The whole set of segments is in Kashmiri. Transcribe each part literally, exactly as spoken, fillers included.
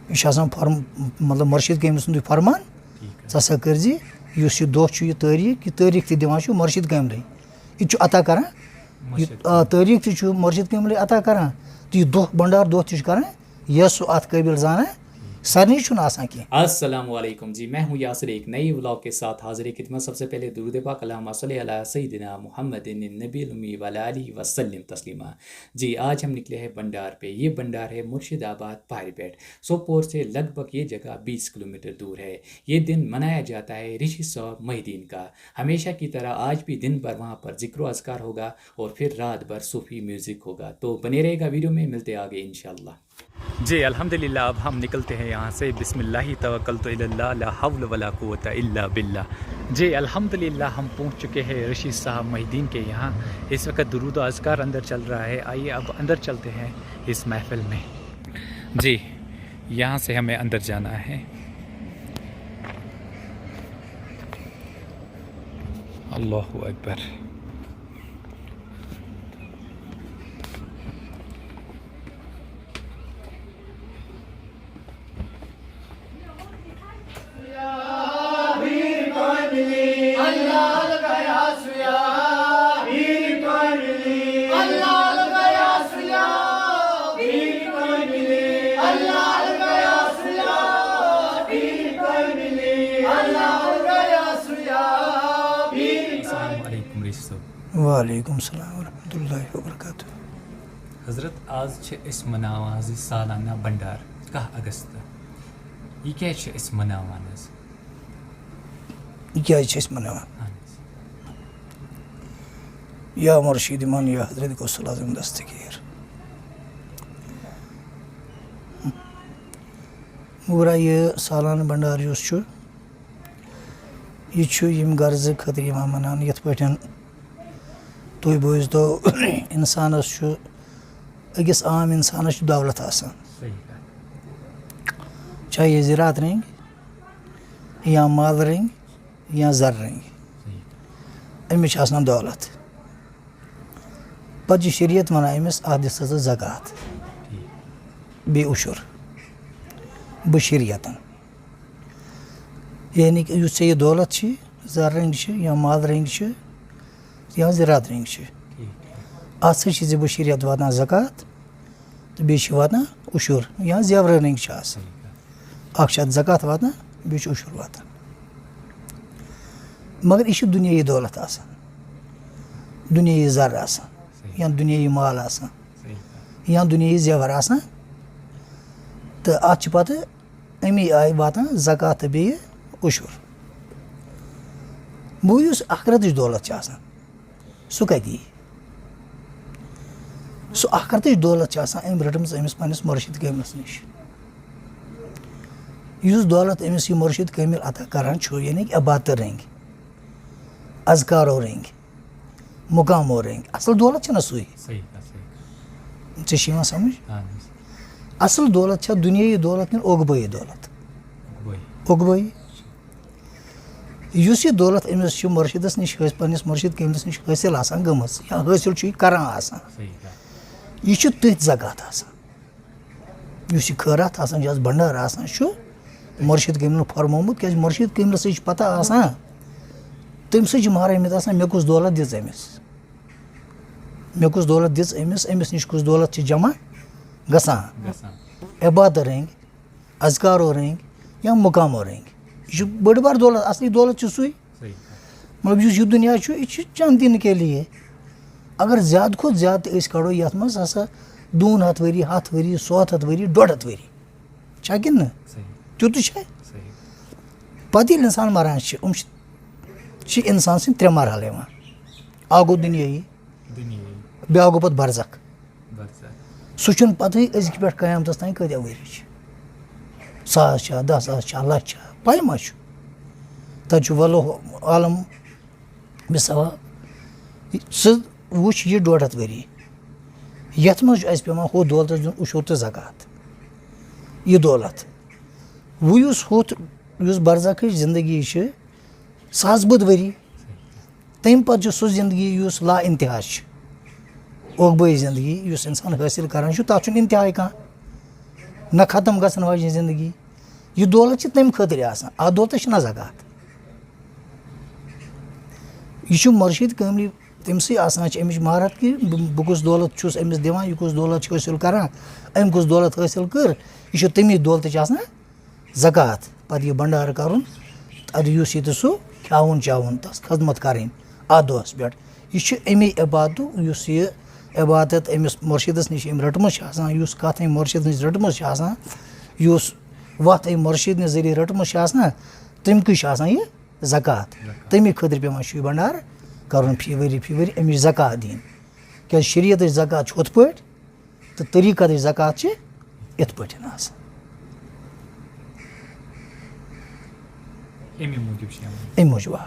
یہِ چھُ آسان فرم-، مطلب، مُرشِد کٲمِل سُنٛدُے فرمان۔ ژٕ ہسا کٔرۍ زِ یُس یہِ دۄہ چھُ، یہِ تٲریٖخ، یہِ تٲریٖخ تہِ دِوان چھُ مُرشِد کٲملٕے۔ یہِ تہِ چھُ عطا کران۔ یہِ، آ، تٲریٖخ تہِ چھُ مُرشِد کٲملٕے عطا کران۔ تہٕ یہِ دۄہ، بنڈار دۄہ تہِ چھُ کران، یہِ سُہ اَتھ قٲبِل زانان، سارنٕے چھُنہٕ آسان کینٛہہ۔ السلام علیکم جی، میں ہوں یاسر ایک نئے ولاگ کے ساتھ حاضر خدمت۔ سب سے پہلے درود پاک، اللہم صلی علی سیدنا محمد النبی الامی وعلی آلہ وسلم تسلیما۔ جی، آج ہم نکلے ہیں بنڈار پہ۔ یہ بنڈار ہے مرشد آباد پہاڑی پیٹ، سوپور سے لگ بھگ یہ جگہ بیس کلومیٹر دور ہے۔ یہ دن منایا جاتا ہے رشی صاحب محی الدین کا۔ ہمیشہ کی طرح آج بھی دن بھر وہاں پر ذکر و اذکار ہوگا اور پھر رات بھر صوفی میوزک ہوگا۔ تو بنے رہے گا ویڈیو میں، ملتے ہیں آگے انشاءاللہ۔ جی الحمدللہ، اب ہم نکلتے ہیں یہاں سے۔ بسم اللہ توکلت علی اللہ، لا حول ولا قوت الا باللہ۔ جی الحمدللہ، ہم پہنچ چکے ہیں رشید صاحب محی الدین کے یہاں۔ اس وقت درود و اذکار اندر چل رہا ہے۔ آئیے اب اندر چلتے ہیں اس محفل میں۔ جی، یہاں سے ہمیں اندر جانا ہے۔ اللہ اکبر۔ السلام علیکم رشید صٲب۔ وعلیکم السلام ورحمۃ اللہ وبرکاتہ۔ حضرت، آز چھِ أسۍ مناوان حظ یہِ سالانہ بنڈار کاہ اگست۔ یہِ کیٛازِ چھِ أسۍ مناوان حظ؟ یہِ کیٛازِ چھِ أسۍ مناوان؟ اہن حظ۔ یا مرشد من یا حضرت غوث الاعظم دستگیر۔ گوٚبرا، یہِ سالانہٕ بنڈار یُس چھُ، یہِ چھُ ییٚمہِ غرضہٕ خٲطرٕ یِوان مناونہٕ، یِتھ پٲٹھۍ تُہۍ بوٗزتو، اِنسانَس چھُ، أکِس عام اِنسانَس چھُ دولت آسان، صحیح کَتھ۔ چاہے یہِ زِراعت رٔنٛگۍ یا مال رٔنٛگۍ یا زر رٔنٛگۍ، صحیح کَتھ۔ أمِس چھِ آسان دولت۔ پَتہٕ چھِ شریعت وَنان أمِس، اَتھ دِ سا ژٕ زکوٰۃ، ٹھیٖک۔ بیٚیہِ عشر، بشریتن۔ یعنی کہِ یُس ژےٚ یہِ دولت چھِ، زر رٔنٛگۍ چھِ یا مال رٔنٛگۍ چھِ یا زِراعت رٔنٛگۍ چھِ، ٹھیٖک۔ اَتھ سۭتۍ چھِ ژےٚ بشریت واتان زکوٰۃ تہٕ بیٚیہِ چھِ واتان عشر یا زیورٕ رٔنٛگۍ چھِ آسان۔ ٹھیٖک۔ اَکھ چھِ اَتھ زکوٰۃ واتان، بیٚیہِ چھِ عشر واتان۔ مگر یہِ چھِ دُنیٲیی دولت آسان، دُنیٲیی زر آسان، صحیح۔ یا دُنیٲیی مال آسان، صحیح۔ یا دُنیٲیی زیور آسان، تہٕ اَتھ چھِ پَتہٕ اَمی آیہِ واتان زکوٰۃ تہٕ بیٚیہِ عشر۔ گوٚو، یُس ٲخرتٕچ دولت چھِ آسان، سُہ کَتہِ یی؟ سُہ ٲخرتٕچ دولت چھِ آسان أمۍ رٔٹمٕژ أمِس پنٛنِس مُرشِد کٲمِلَس نِش۔ یُس دولت أمِس یہِ مُرشِد کٲمِل عطا کران چھُ، یعنی کہِ عبادتہٕ رٔنٛگۍ، اذکارو رٔنٛگۍ، مقامو رٔنٛگۍ، اصل دولت چھَنہ سُے؟ صحیح کَتھ، صحیح کَتھ۔ ژےٚ چھِ یِوان سمجھ؟ اہن حظ۔ اصل دولت چھا دُنیٲیی دولت کِنہٕ عقبٲیی دولت؟ عقبٲیی۔ عقبٲیی۔ یُس یہِ دولت أمِس چھِ مُرشِدَس نِش حٲص-، پنٛنِس مُرشِد کٲمِلَس نِش حٲصِل آسان گٔمٕژ یا حٲصِل چھُ یہِ کران آسان، صحیح کَتھ۔ یہِ چھُ تٔتھۍ زکوٰۃ آسان۔ یُس یہِ خٲرات آسان چھُ، یۄس بنڈار آسان چھُ، مُرشِد کٲمِلَن فرمومُت، کیٛازِ مُرشِد کٲمِلَس چھِ پَتہ آسان، تٔمۍ سٕے چھِ مہرٲومٕتۍ آسان، مےٚ کُس دولت دِژ أمِس، مےٚ کُس دولت دِژ أمِس، أمِس نِش کُس دولت چھِ جمع گژھان۔ گژھان۔ عبادت رٔنٛگۍ، اذکارو رٔنٛگۍ یا مقامو رٔنٛگۍ۔ یہِ چھُ بٔڑ بار دولت، اصلی دولت چھُ سُے۔ صحیح۔ مطلب، یُس یہِ دُنیا چھُ، یہِ چھُ چند دِنہٕ کے لیے۔ اگر زیادٕ کھۄتہٕ زیادٕ تہِ أسۍ کڑو یَتھ منٛز ہسا دوٗن ہَتھ ؤری، ہَتھ ؤری، سَتھ ہَتھ ؤری، ڈۄڈ ہَتھ ؤری، چھا کِنہٕ نہٕ؟ صحیح۔ تیُتُے چھا؟ صحیح۔ پتہٕ ییٚلہِ اِنسان مران چھِ، یِم چھِ، چھِ اِنسان سٕنٛدۍ ترٛےٚ مرحلہٕ یِوان۔ اکھ گوٚو دُنیٲیی، دُنیٲیی۔ بیٛاکھ گوٚو پتہٕ برزخ۔ برزخ۔ سُہ چھُنہٕ پتہٕے أزکہِ پٮ۪ٹھ قیامتس تام کۭتیاہ ؤری چھِ۔ ساس چھا، دَہ ساس چھا، لچھ چھا، پَے ما چھُ۔ تَتہِ چھُ واللہ عالم بِسوا۔ ژٕ وٕچھ یہِ ڈۄڈ ہَتھ ؤری۔ یَتھ منٛز چھُ اَسہِ پٮ۪وان ہُتھ دولتَس دیُن عشور تہٕ زکوٰۃ۔ یہِ دولت۔ وۄنۍ یُس ہُتھ، یُس برزخٕچ زندگی چھِ، ساس بٔد ؤری۔ تَمہِ پَتہٕ چھُ سُہ زندگی یُس لا انتہا چھِ۔ عقبٲیی زندگی یُس اِنسان حٲصِل کران چھُ، تَتھ چھُنہٕ انتہاے کانٛہہ۔ نہ ختم گژھن واجیٚنۍ زندگی۔ یہِ دولت چھِ تَمہِ خٲطرٕ آسان، اَتھ دولتَس چھِنہ زکوٰۃ۔ یہِ چھُ مرشد کٲملی، تٔمۍ سٕے آسان چھِ اَمِچ مہارت کہِ بہٕ، بہٕ کُس دولت چھُس أمِس دِوان، یہِ کُس دولت چھُ حٲصِل کران، أمۍ کُس دولت حٲصِل کٔر، یہِ چھُ تَمی دولتٕچ آسان زکوٰۃ۔ پَتہٕ یہِ بنڈارٕ کَرُن، اَدٕ یُس ییٚتہِ سُہ کھیٛاوُن چاوُن، تَس خدمت کَرٕنۍ اَتھ دۄہَس پٮ۪ٹھ۔ یہِ چھُ اَمی عبادتُک، یُس یہِ عبادت أمِس مُرشِدَس نِش أمۍ رٔٹمٕژ چھِ آسان، یُس کَتھ أمۍ مُرشِدَس نِش رٔٹمٕژ چھِ آسان، یُس وَتھ أمۍ مُرشِد نِس ذٔریعہٕ رٔٹمٕژ چھِ آسان، تَمہِ کُے چھِ آسان یہِ زکوٰۃ۔ تَمی خٲطرٕ پٮ۪وان چھُ یہِ بنڈارٕ کَرُن فی ؤری، فی ؤری أمِس زکوٰۃ دِنۍ۔ کیٛازِ شریعتٕچ زکوٰۃ چھِ ہُتھ پٲٹھۍ، تہٕ طریٖقتٕچ زکوٰۃ چھِ یِتھ پٲٹھۍ آسان۔ اَمی موٗجوٗب چھِ یِوان۔ اَمہِ موٗجوٗب، آ۔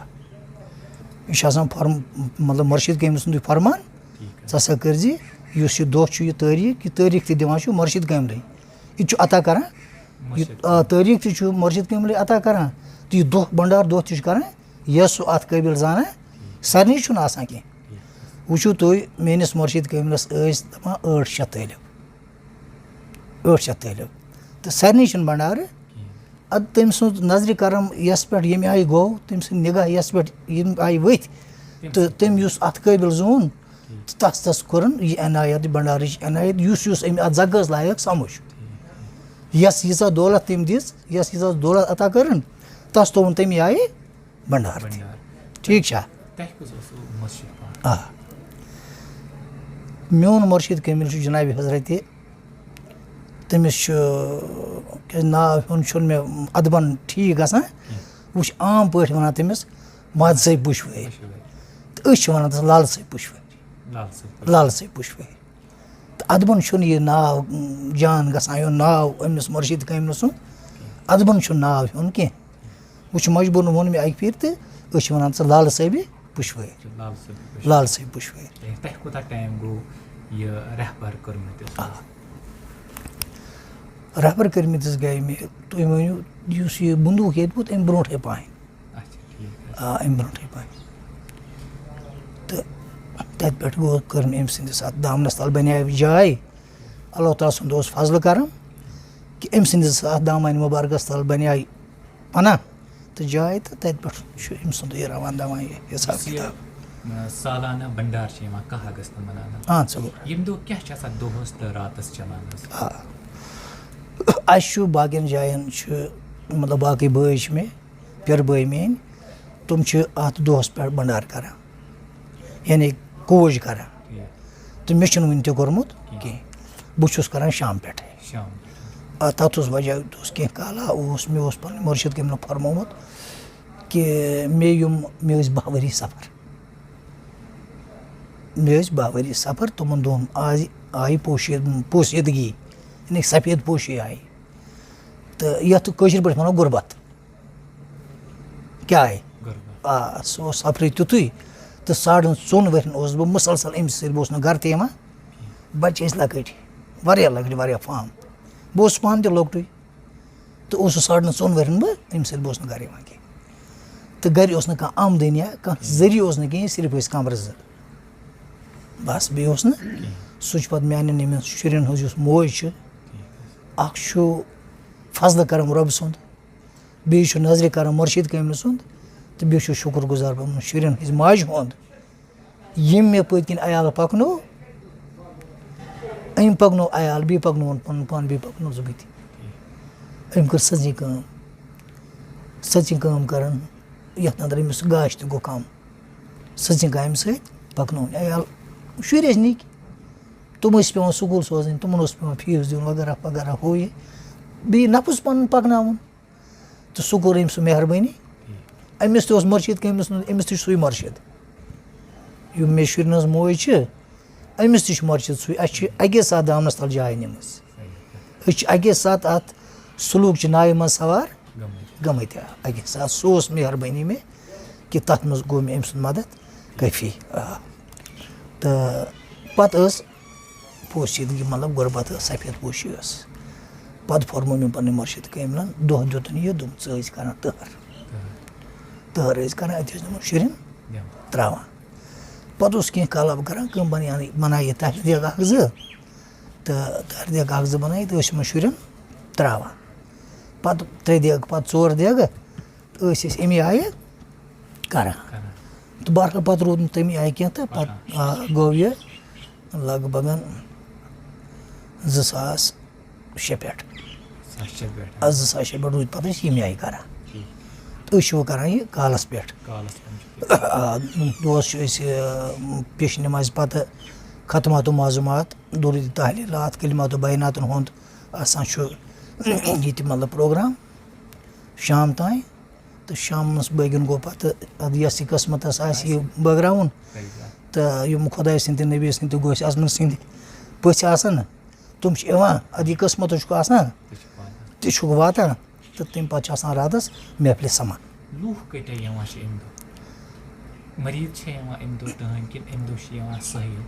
یہِ چھُ آسان فرم-، مطلب، مُرشِد کٲمِل سُنٛدُے فرمان، ٹھیٖک حظ۔ ژٕ ہسا کٔرۍ زِ یُس یہِ دۄہ چھُ، یہِ تٲریٖخ، یہِ تٲریٖخ تہِ دِوان چھُ مُرشِد کٲملٕے۔ یہِ تہِ چھُ عطا کران۔ یہِ، مُرشِد۔ آ، تٲریٖخ تہِ چھُ مُرشِد کٲملٕے عطا کران۔ تہٕ یہِ دۄہ، بنڈار دۄہ تہِ چھُ کران، یۄس سُہ اَتھ قٲبِل زانان، ٹھیٖک۔ سارنٕے چھُنہٕ آسان کینٛہہ۔ ٹھیٖک۔ وٕچھِو تُہۍ، میٲنِس مُرشِد کٲملَس ٲسۍ دَپان ٲٹھ شیٚتھ طٲلب۔ ٲٹھ شیٚتھ طٲلب۔ تہٕ سارنٕے چھُنہٕ بنڈارٕ۔ کِہیٖنۍ۔ اَدٕ تٔمۍ سُنٛد نظرِ کرم یَس پٮ۪ٹھ ییٚمہِ آیہِ گوٚو، تٔمۍ سٕنٛدِ نِگاہ یَس پٮ۪ٹھ ییٚمہِ آیہِ ؤتھۍ، تٔمۍ تہٕ سُنٛد۔ تٔمۍ یُس اَتھ قٲبِل زون، ٹھیٖک۔ تہٕ تَس تَس کوٚرُن یہِ عنایت، یہِ بنڈارٕچ عنایت، یُس یُس أمۍ اَتھ زَکٲژ لایق سَمُجھ۔ ٹھیٖک۔ یَس ییٖژاہ دولت تٔمۍ دِژ، یَس ییٖژاہ دولت عطا کٔرٕن، تَس توٚوُن تَمہِ آیہِ بنڈار تہِ۔ بنڈار۔ ٹھیٖک چھا؟ تۄہہِ کُس اوسوٕ مُرشِد پانہٕ؟ آ۔ میون مُرشِد کٲمِل چھُ جناب حضرت، تٔمِس چھُ، کیٛازِ ناو ہیوٚن چھُنہٕ مےٚ اَدبَن ٹھیٖک گژھان۔ کینٛہہ۔ وۄنۍ چھِ عام پٲٹھۍ وَنان تٔمِس ماد صٲب پُشوٲرۍ۔ پُشوٲرۍ۔ تہٕ أسۍ چھِ وَنان تَس لال صٲب پُشوٲرۍ۔ لال صٲب پُشوٲرۍ۔ لال صٲب پُشوٲرۍ۔ تہٕ اَدبَن چھُنہٕ یہِ ناو، م، جان گژھان، یہِ ناو أمِس مُرشِد کٲمِل سُنٛد، اَدبَن چھُنہٕ ناو ہیوٚن کینٛہہ۔ وۄنۍ چھُ مجبوٗرَن ووٚن مےٚ اَکہِ پھِرِ تہٕ أسۍ چھِ وَنان ژٕ لال صٲبِ پُشوٲرۍ۔ لال صٲبِ پُشوٲرۍ۔ لال صٲبِ پُشوٲرۍ۔ اے، تۄہہِ کوٗتاہ ٹایم گوٚو یہِ رہبر کٔرمٕتِس؟ آ۔ رہبر کٔرمٕتِس گٔے مےٚ، تُہۍ ؤنِو، یُس یہِ بندوٗق ییٚتہِ ووت، اَمہِ برونٛٹھٕے پَہَن۔ اچھا، ٹھیٖک حظ۔ آ، اَمہِ برونٛٹھٕے پَہَن۔ تہٕ تَتہِ پٮ۪ٹھ گوٚو، کٔر مےٚ أمۍ سٕنٛدِس اَتھ دامنَس تَل بَنیٛاے جاے۔ اللہ تعالیٰ سُنٛد اوس فضلہٕ کرم کہِ أمۍ سٕنٛدِس اَتھ دامنہِ مُبارکَس تَل بَنیٛاے پناہ تہٕ جاے، تہٕ تَتہِ پٮ۪ٹھ چھُ أمۍ سُنٛدُے روان دَوان یہِ حِساب یُس یہِ، کِتاب۔ اَ، سالانہٕ بنڈار چھِ یِوان کاہ اگست مَناونہٕ۔ آ، ژٕ گوٚو۔ ییٚمہِ دۄہ کیٛاہ چھِ آسان دۄہَس تہٕ راتَس چَلان حظ؟ آ۔ اَسہِ چھُ باقیَن جایَن چھُ، مطلب، باقٕے بٲے چھِ مےٚ، پِرٕ بٲے میٛٲنۍ، تِم چھِ اَتھ دۄہَس پٮ۪ٹھ بنڈار کران، یعنی کوٗج کران۔ ٹھیٖک۔ تہٕ مےٚ چھُنہٕ وٕنہِ تہِ کوٚرمُت کینٛہہ۔ کینٛہہ۔ بہٕ چھُس کران شام پٮ۪ٹھَے۔ شام۔ آ، تَتھ اوس وجہ، اوس کینٛہہ کالہ اوس، مےٚ اوس پَنُن مُرشِد کٲمِلَن فرمومُت کہِ مےٚ یِم، مےٚ ٲسۍ باہ ؤری سفر۔ مےٚ ٲسۍ باہ ؤری سفر، تِمَن دۄہَن آیہِ، آیہِ پوشید-، پوشیدگی، یعنی سفید پوشی آیہِ۔ تہٕ یَتھ کٲشِر پٲٹھۍ وَنو غُربت۔ کیٛاہ آیہِ؟ غُربت۔ آ، سُہ اوس سفرٕے تیُتھُے۔ تہٕ ساڑَن ژۄن ؤرِین اوسُس بہٕ مُسلسل أمِس سۭتۍ، بہٕ اوسُس نہٕ گَرٕ تہِ یِوان۔ بَچہٕ ٲسۍ لۄکٕٹۍ، واریاہ لۄکٕٹۍ، واریاہ فام۔ بہٕ اوسُس پانہٕ تہِ لۄکٹُے۔ تہٕ اوسُس ساڑَن ژۄن ؤرِین بہٕ أمِس سۭتۍ، بہٕ اوسُس نہٕ گَرٕ یِوان کینٛہہ۔ تہٕ گَرِ اوس نہٕ کانٛہہ آمدٔنی، کانٛہہ ذٔریعہٕ اوس نہٕ کینٛہہ، صرف ٲسۍ کَمرٕ زٕ۔ بَس، بیٚیہِ اوس نہٕ۔ سُہ چھُ پَتہٕ میٛانٮ۪ن یِمَن شُرٮ۪ن ہٕنٛز یُس موج چھِ، اَکھ چھُ فضلہٕ کرم رۄبہٕ سُنٛد، بیٚیہِ چھُ نظرِ کرم مُرشِد کٲمِل سُنٛد، تہٕ بیٚیہِ چھُس شُکُر گُزار بہٕ یِمَن شُرٮ۪ن ہٕنٛزِ ماجہِ ہُنٛد، یِم مےٚ پٔتۍ کِنۍ عیال پَکنو، أمۍ پَکنو عیال، بیٚیہِ پَکنووُن پَنُن پان، بیٚیہِ پَکنووُس بہٕ تہِ۔ أمۍ کٔر سٕژنہِ کٲم، سٕژنہِ کٲم کَران، یَتھ اَندَر أمِس گاش تہِ گوٚو کَم، سٕژنہِ کامہِ سۭتۍ پَکنووُن عیال۔ شُرۍ ٲسۍ نِکۍ، تِم ٲسۍ پٮ۪وان سکوٗل سوزٕنۍ، تِمَن اوس پٮ۪وان فیٖس دیُن وغیرہ وغیرہ، ہُہ یہِ، بیٚیہِ نَفَس پَنُن پَکناوُن۔ تہٕ سُہ کوٚر أمۍ سُہ مہربٲنی۔ أمِس تہِ اوس مُرشِد کٔمِس منٛز، أمِس تہِ چھُ سُے مُرشِد۔ یِم مےٚ شُرٮ۪ن ہٕنٛز موج چھِ، أمِس تہِ چھُ مُرشِد سُے۔ اَسہِ چھِ اَکے ساتہٕ دامنَس تَل جاے نِمٕژ۔ أسۍ چھِ اَکے ساتہٕ اَتھ سلوٗک چہِ ناوِ منٛز سوار گٔمٕتۍ۔ گٔمٕتۍ۔ آ، اَکے ساتہٕ۔ سُہ اوس مہربٲنی مےٚ کہِ تَتھ منٛز گوٚو مےٚ أمۍ سُنٛد مدد کٲفی۔ آ۔ تہٕ پَتہٕ ٲس پوشیدگی، مطلب، غربت ٲس، سفید پوشی ٲس۔ پتہٕ فرموو مےٚ پننہِ مُرشِد کٲملن، دۄہ دیُتُن یہِ، دوٚپُن، "ژٕ ٲسۍ کران تٔہر۔ تٔہر ٲسۍ کران، اَتہِ ٲسۍ نہٕ یِمن شُرٮ۪ن دِوان۔ تراوان۔" پتہٕ اوس کینٛہہ کالہ بہٕ کران کٲم، بناوان، بناوان یہِ تحریر اکھ زٕ، تہٕ تحریر اکھ زٕ بنٲیِتھ ٲسۍ یِمن شُرٮ۪ن ترٛاوان۔ پَتہٕ ترٛےٚ دیگہٕ، پَتہٕ ژور دیگہٕ، تہٕ ٲسۍ أسۍ اَمی آیہِ کران۔ کران۔ تہٕ بہرحال پَتہٕ روٗد نہٕ تَمی آیہِ کینٛہہ، تہٕ پَتہٕ، پَکان۔ آ، گوٚو یہِ لگ بگن زٕ ساس شےٚ پٮ۪ٹھ۔ زٕ ساس شےٚ پٮ۪ٹھ۔ آ، زٕ ساس شےٚ پٮ۪ٹھ روٗدۍ پَتہٕ أسۍ ییٚمہِ آیہِ کران۔ ٹھیٖک۔ تہٕ أسۍ چھِ وۄنۍ کران یہِ کالَس پٮ۪ٹھ۔ کالَس پٮ۪ٹھ چھُ۔ آ، دۄہَس چھُ أسۍ، آ، پیشہِ نمازِ پَتہٕ ختمات و معزومات، درود تحلیلات، کلمات و بیناتَن ہُنٛد آسان چھُ ییٚتہِ مطلب پروگرام شام تام۔ تہٕ شامَس بٲگٮ۪ن گوٚو پَتہٕ اَدٕ یَس یہِ قٕسمَتَس آسہِ یہِ بٲگراوُن۔ صحیح کَتھ۔ تہٕ یِم خۄداے سٕنٛدۍ تہٕ نبی سٕنٛدۍ تہٕ غوث اعظمَن سٕنٛدۍ پٔژھۍ آسان، تِم چھِ یِوان، اَدٕ یہِ قٕسمَتَس چھُکھ آسان، تہِ چھُ پَتہٕ۔ تہِ چھُکھ واتان، تہٕ تَمہِ پَتہٕ چھِ آسان راتَس محفلہِ سَمان۔ لوٗکھ کۭتیٛاہ یِوان چھِ اَمہِ دۄہ؟ مریٖض چھِ یِوان اَمہِ دۄہ تُہٕنٛدۍ کِنہٕ اَمہِ دۄہ چھِ یِوان سٲیِل؟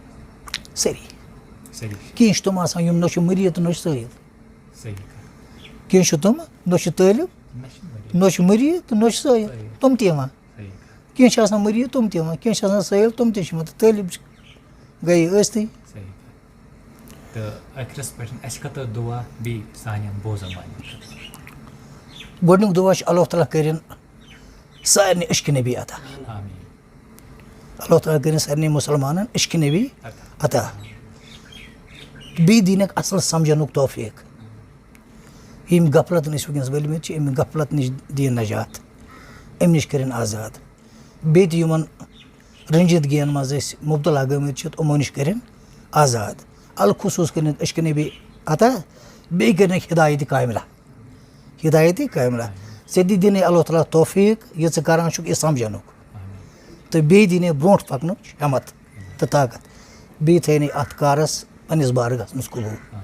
سٲری۔ سٲری چھِ۔ کینٛہہ چھِ تِم آسان، یِم نہ چھِ مریٖض تہٕ نہ چھِ سٲیِل۔ صحیح کَتھ۔ کینٛہہ چھِ تِم، نہ چھِ طٲلب، نہ چھِ مریٖض۔ نہ چھِ مریٖض تہٕ نہ چھِ سٲیِل۔ سٲیِل۔ تِم تہِ یِوان۔ صحیح کَتھ۔ کینٛہہ چھِ آسان مریٖض، تِم تہِ یِوان۔ کینٛہہ چھِ آسان سٲیِل، تِم تہِ چھِ یِوان۔ تہٕ طٲلب چھِ گٔیے ٲسۍتٕے۔ صحیح کَتھ۔ تہٕ ٲخرَس پٮ۪ٹھ اَسہِ خٲطرٕ دُعا بیٚیہِ سانٮ۪ن بوزَن والٮ۪ن خٲطرٕ۔ گۄڈٕنیُک دُعا چھُ اللہ تعالیٰ کٔرِن سارنٕے عشق نبی عطا۔ آمیٖن۔ اللہ تعالیٰ کٔرِن سارنٕے مُسلمانَن عشق نبی عطا۔ بیٚیہِ دیٖنَکھ اَصٕل سَمجھنُک توفیٖق۔ یِم غفلتَن أسۍ وٕنکیٚنَس ؤلمٕتۍ چھِ، اَمہِ غفلت نِش دِیِن نجات، اَمہِ نِش کٔرِن آزاد۔ بیٚیہِ تہِ یِمَن رٔنجیٖدگِیَن منٛز أسۍ مُبتلا گٔمٕتۍ چھِ، تہٕ یِمو نِش کٔرِن آزاد۔ الخصوٗص کٔرِن عشق نبی عطا، بیٚیہِ کٔرِنَکھ ہدایت کاملہ۔ ہدایت کاملہ۔ ژےٚ تہِ دِنٕے اللہ تعالیٰ توفیٖق، یہِ ژٕ کران چھُکھ، یہِ سمجھنُک۔ تہٕ بیٚیہِ دِنٕے برونٛٹھ پکنٕچ ہٮ۪مت تہٕ طاقت۔ بیٚیہِ تھٲینٕے اَتھ کارَس پنٛنِس بارگاہَس منٛز قبوٗل۔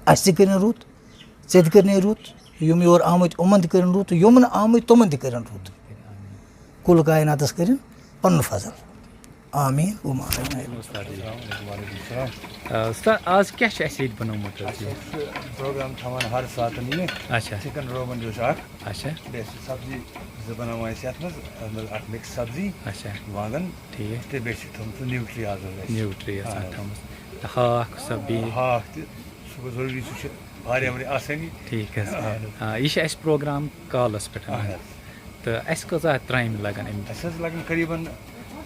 اَسہِ تہِ کٔرِنۍ رُت، ژےٚ تہِ کٔرِنٕے رُت، یِم یور آمٕتۍ یِمَن تہِ کٔرِنۍ رُت، یِمَن آمٕتۍ تِمَن تہِ کٔرِنۍ رُت۔ کُل کایناتَس کٔرِنۍ پَنُن فضل۔ آمیٖن۔ وۄنۍ آمین۔ السلام علیکم وعلیکم السلام۔ آ، اُستاد، آز کیٛاہ چھُ اَسہِ ییٚتہِ بنومُت حظ اَسہِ یہِ؟ چھُ پروگرام تھاوان ہر ساتہٕ یہِ۔ اچھا۔ چکن روغن جوش اکھ۔ اچھا۔ بیٚیہِ چھِ سبزی زٕ بناوان أسۍ یَتھ منٛز، اَتھ منٛز اکھ مِکس سبزی، اچھا۔ وانٛگن ٹھیٖک۔ تہٕ بیٚیہِ چھِ تھٲومٕژ نیوٗٹری آز حظ اَسہِ۔ نیوٗٹری آسان اہن حظ۔ تھٲومٕژ۔ تہٕ ہاکھ، سبزی۔ ہاکھ تہِ، سُہ گوٚو ضروٗری، سُہ چھُ واریاہ واریاہ آسٲنی۔ ٹھیٖک حظ۔ اہن حظ۔ آ، یہِ چھُ اَسہِ پروگرام کالَس پٮ۪ٹھ۔ اہن حظ۔ تہٕ اَسہِ کۭژاہ ترٛامہِ لَگَن اَمہِ؟ اَسہِ حظ لَگَن قریٖباً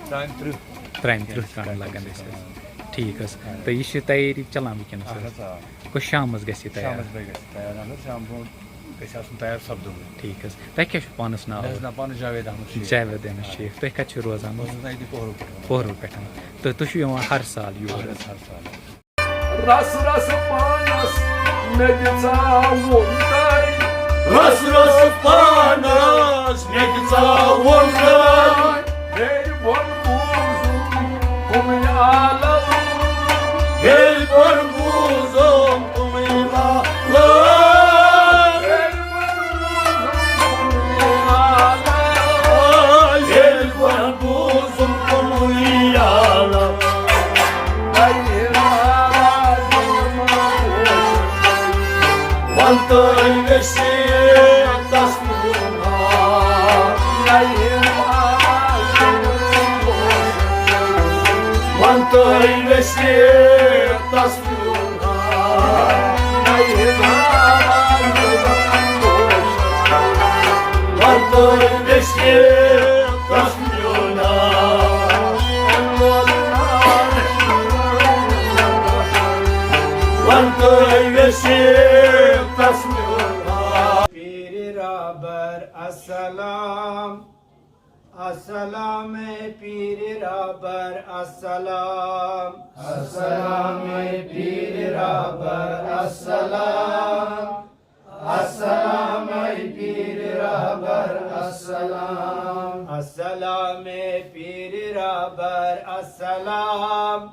ترٛامہِ ترٕٛہ۔ ترٛامہِ ترٕٛہ کَم کَم لَگَن سے اَسہِ کَم۔ حظ۔ ٹھیٖک حظ۔ اَہَن حظ۔ تہٕ یہِ چھِ تیٲری چَلان وٕنکیٚنَس اَہَن حظ؟ حظ، آ۔ گوٚو شامَس گژھِ یہِ تیار؟ شامَس بٲگۍ گژھِ تیار، اَہَن حظ، شام برونٛہہ گژھِ آسُن تیار سَپدومُت۔ ٹھیٖک حظ۔ تۄہہِ کیٛاہ چھُ پانَس ناو؟ مےٚ حظ ناو پانَس جاوید احمد شیخ۔ جاوید احمد شیخ۔ تُہۍ کَتہِ چھِو روزان؟ بہٕ حظ روزان ییٚتی پوہرو پٮ۪ٹھ۔ پوہرو پٮ۪ٹھ۔ تہٕ تُہۍ چھِو یِوان ہر سال یور؟ اَہَن حظ، ہر سال۔ رس رس پانس مےٚ دِ ژاوُن تَے۔ رس رس پانس مےٚ دِ ژاوُن تَے۔ ہیٚرِ بۄن بوٗزُم کُمٕے عالم۔ ہیٚرِ بۄن بوٗزُم کُمٕے عالم۔ ہیٚرِ بۄن بوٗزُم کُمٕے عالم۔ ہیٚرِ بۄن بوٗزُم کُمٕے عالم۔ وَن تہٕ ویسے تس وَن تہٕ ویسے تس وَن تہٕ ویسے تس وَن تہٕ ویسے تس پیٖرِ رہبر السلام۔ السلام پیٖرِ رہبر السلام۔ السلام پیٖرِ رہبر السلام۔ السلام پیٖرِ رہبر السلام۔ السلام پیٖرِ رہبر السلام۔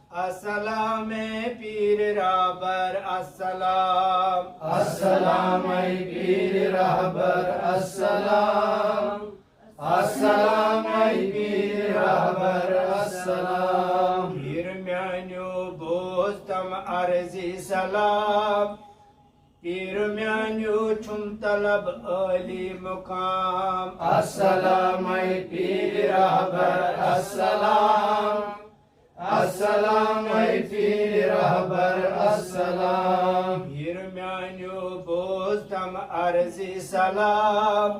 السلام پیٖرِ رہبر السلام۔ السلام پیٖرِ رہبر السلام۔ السلام پیٖرِ رہبر السلام۔ پیٖر میٛانیو بوز تم عرضی سلام۔ پیٖر میٛانیو چھُم طلب عٲلی مُقام۔ السلام پیٖرِ رہبر السلام۔ السلام اے پیٖرِ رہبر السلام۔ پیٖر میانیو بوز تم عرضِ سلام۔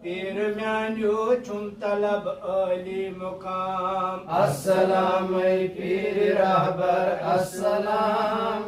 پیٖر میانیو چھُم طلب عٲلی مقام۔ السلام اے پیٖرِ رہبر السلام۔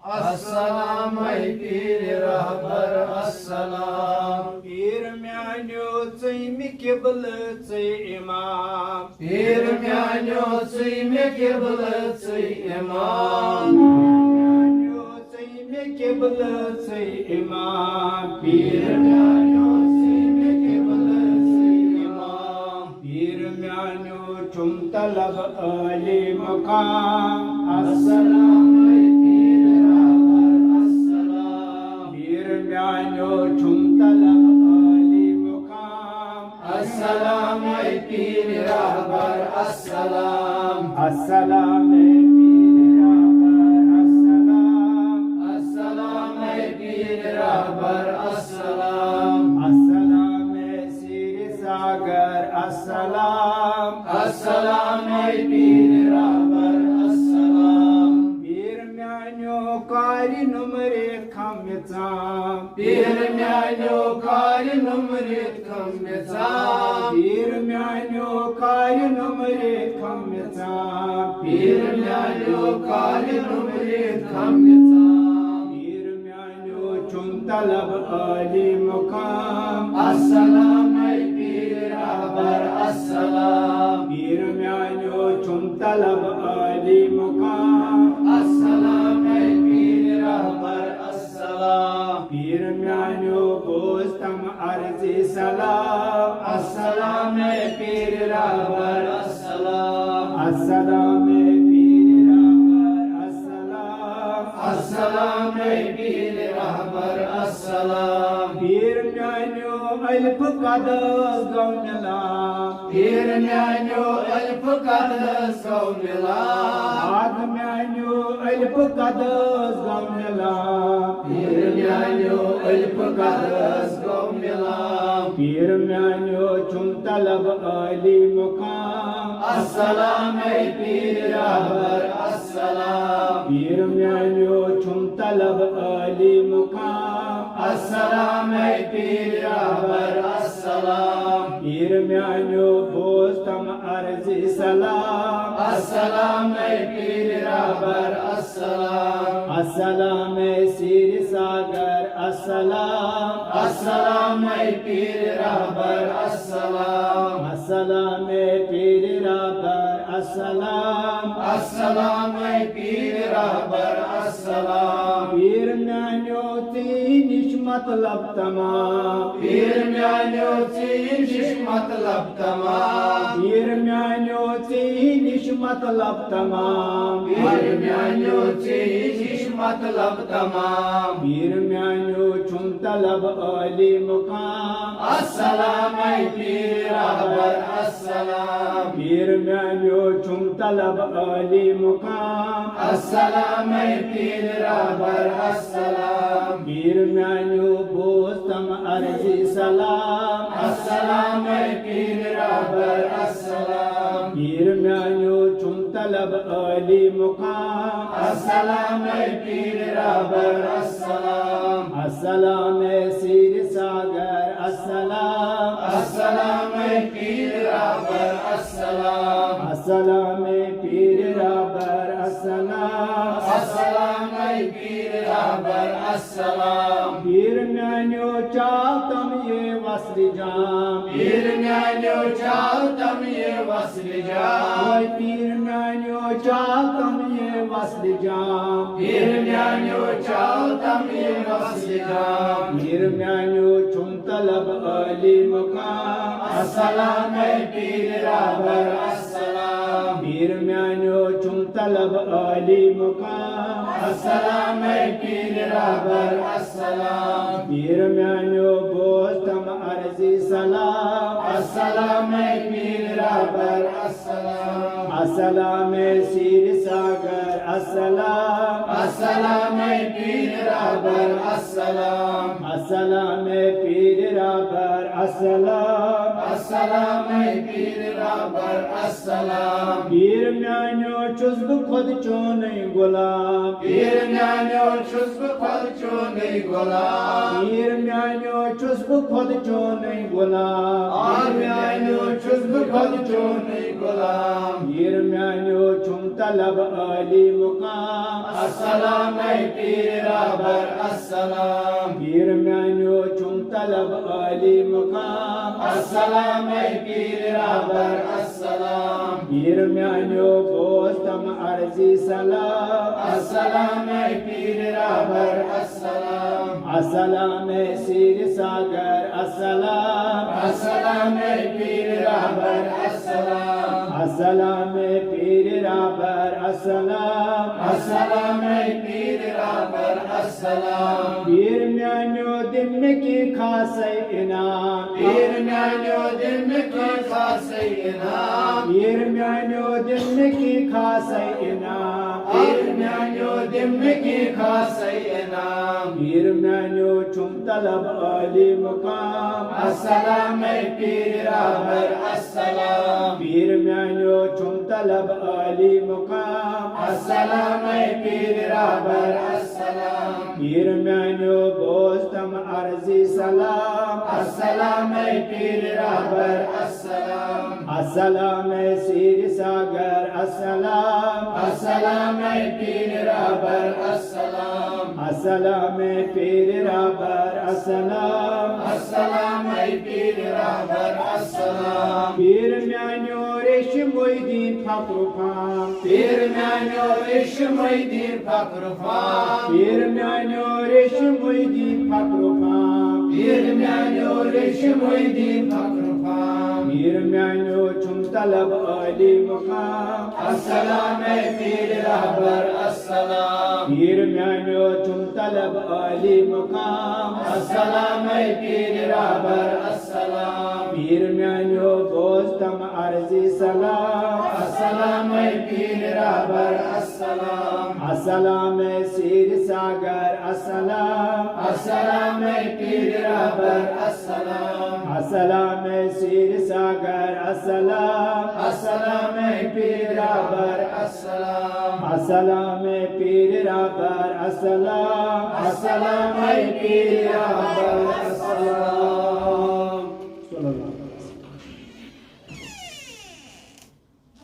السلام اے پیٖرِ رہبر السلام۔ پیٖر میانیو ژٕے مےٚ قبلہٕ ژٕے امام۔ پیٖر میانیو ژٕے مےٚ قبلہٕ ژٕے امام۔ میانیو ژٕے مےٚ قبلہٕ ژٕے امام۔ پیٖر میانیو ژٕے مےٚ قبلہٕ ژٕے امام۔ پیٖر میانیو چھُم طلب عٲلی مقام۔ السلام اے پیٖرِ رہبر السلام۔ پیٖر میانیو چھُم طلب عٲلی مقام۔ السلام اے پیٖرِ رہبر السلام۔ السلام اے پیٖرِ رہبر السلام۔ السلام اے پیٖرِ رہبر السلام۔ السلام اے سیٖرِ ساگر السلام۔ السلام اے پیٖرِ رہبر السلام۔ پیٖر میانیو کارِ نُمرِتھ کھم مےٚ ژام۔ پیٖر میانیو کارِ نُمرِتھ کھم مےٚ ژام۔ پیٖر میانیو کارِ نُمرِتھ کھم مےٚ ژام۔ پیٖر میانیو کارِ نُمرِتھ کھم مےٚ ژام۔ پیٖر میانیو چھُم طلب عٲلی مقام۔ السلام اے پیٖرِ رہبر السلام۔ پیٖر میانیو چھُم طلب عٲلی مقام۔ السلام اے پیٖرِ رہبر السلام۔ پیٖر میانیو بوز تم عرضِ سلام۔ السلام اے پیٖرِ رہبر السلام۔ السلام اے پیٖرِ رہبر السلام۔ السلام اے پیٖرِ رہبر السلام۔ پیٖر میانیو الف قدس گوٚو مِلان۔ پیٖر میانیو الف قدس گوٚو مِلان۔ باغ میانیو الف قدس گوٚو مِلان۔ پیٖر میانیو الف قدس گوٚو مِلان۔ پیٖر میانیو چھُم طلب عٲلی مقام۔ السلام اے پیٖرِ رہبر السلام۔ پیٖر میانیو چھُم طلب عٲلی مقام۔ السلام اے پیٖرِ رہبر السلام۔ پیٖر میانیو بوز تم عرضِ سلام۔ السلام اے پیٖرِ رہبر السلام۔ السلام اے سیٖرِ ساگر السلام۔ السلام اے پیٖرِ رہبر السلام۔ السلام اے پیٖرِ رہبر السلام۔ السلام اے پیٖرِ رہبر السلام۔ پیٖر میانیو ژےٚ نِش مطلب تمام۔ پیٖر میانیو ژےٚ نِش مطلب تمام۔ پیٖر میانیو ژےٚ نِش مطلب تمام۔ پیٖر میانیو ژےٚ نِش مطلب تمام۔ پیٖر میانیو چھُم طلب عٲلی مقام۔ السلام اے پیٖرِ رہبر السلام۔ پیٖر میانیو چھُم طلب عٲلی مقام۔ السلام اے پیٖرِ رہبر السلام۔ پیٖر میانیو بوز تم عرضِ سلام۔ السلام اے پیٖرِ رہبر السلام۔ پیٖر میانیو چھُم طلب عٲلی مقام۔ السلام اے پیٖرِ رہبر السلام۔ السلام اے سیٖرِ ساگر السلام۔ السلام اے پیٖرِ رہبر السلام۔ السلام اے پیٖرِ رہبر السلام۔ السلام اے پیٖرِ رہبر السلام۔ پیٖر میانیو چاو تم یہ وصل جام۔ پیٖر میانیو چاو تم یہ وصل جام۔ اوے پیٖر میانیو چاو تم یہ وصل جام۔ پیٖر میانیو چاو تم یہ وصل جام۔ پیٖر میانیو چھُم طلب عٲلی مقام۔ السلام اے پیٖرِ رہبر السلام۔ پیٖر میانیو چھُم طلب عٲلی مقام۔ السلام اے پیٖرِ رہبر السلام۔ پیٖر میانیو بوز تم عرضِ سلام۔ السلام اے پیٖرِ رہبر السلام۔ السلام اے سیٖرِ ساگر السلام۔ السلام اے پیٖرِ رہبر السلام۔ السلام اے پیٖرِ رہبر السلام۔ السلام اے پیٖر رہبر السلام۔ پیٖر میانیو چھُس بہٕ خۄد چونُے غلام۔ پیٖر میانیو چھُس بہٕ خۄد چونُے غلام۔ پیٖر میانیو چھُس بہٕ خۄد چونُے غلام۔ پیٖر میانیو چھُس بہٕ خۄد چونُے غلام۔ پیٖر میانیو چھُم طلب عالی مقام۔ السلام اے پیٖر رہبر السلام۔ پیٖر میانیو چھُم طلب عالی مقام۔ السلام اے پیٖر رہبر السلام۔ پیٖر میانیو بوز تم عرضی سلام۔ السلام اے پیٖر رہبر السلام۔ السلام اے سیر ساگر السلام۔ السلام اے پیٖر رہبر السلام۔ السلام اے پیٖر رہبر السلام۔ السلام اے پیٖر رہبر السلام۔ پیٖر میانیو دِ مےٚ کینٛہہ خاصے انعام۔ پیٖر میانیو دِ مےٚ کینٛہہ خاصے انعام۔ پیٖر میانیو دِ مےٚ کینٛہہ خاصے انعام۔ پیٖر میانیو دِ مےٚ کینٛہہ خاصے انعام۔ پیٖر میانیو چھُم طلب عالی مقام۔ السلام اے پیٖر رہبر السلام۔ پیٖر میانیو چھُم طلب عالی مقام۔ السلام اے پیٖر رہبر السلام۔ پیٖر میانیو بوز تم عرضی سلام۔ السلام اے پیٖر رہبر السلام۔ السلام اے سیر ساگر السلام۔ السلام اے پیٖر رہبر السلام۔ السلام اے پیٖر رہبر السلام۔ السلام اے پیٖر رہبر السلام۔ پیٖر میانیو ریشموی دین فخر و فام۔ پیٖر میانیو ریشموی دین فخر و فام۔ پیٖر میانیو ریشموی دین فخر و فام۔ پیٖر میانیو ریشموی دین فخر و فام۔ پیٖر میانیو چھُم طلب عالی مقام۔ السلام اے پیٖر رہبر السلام۔ پیٖر میانیو چھُم طلب عالی مقام۔ السلام اے پیٖر رہبر السلام۔ پیٖر میانیو بوز تم عرضی سلام۔ السلام اے پیٖر رہبر السلام۔ السلام اے سیر ساگر السلام۔ السلام اے پیٖر رہبر السلام۔ السلام اے سیر ساگر السلام۔ السلام اے پیٖر رہبر السلام۔ السلام اے پیٖر رہبر السلام۔ السلام اے پیٖر رہبر السلام۔ صلی اللہ علیہ وسلم۔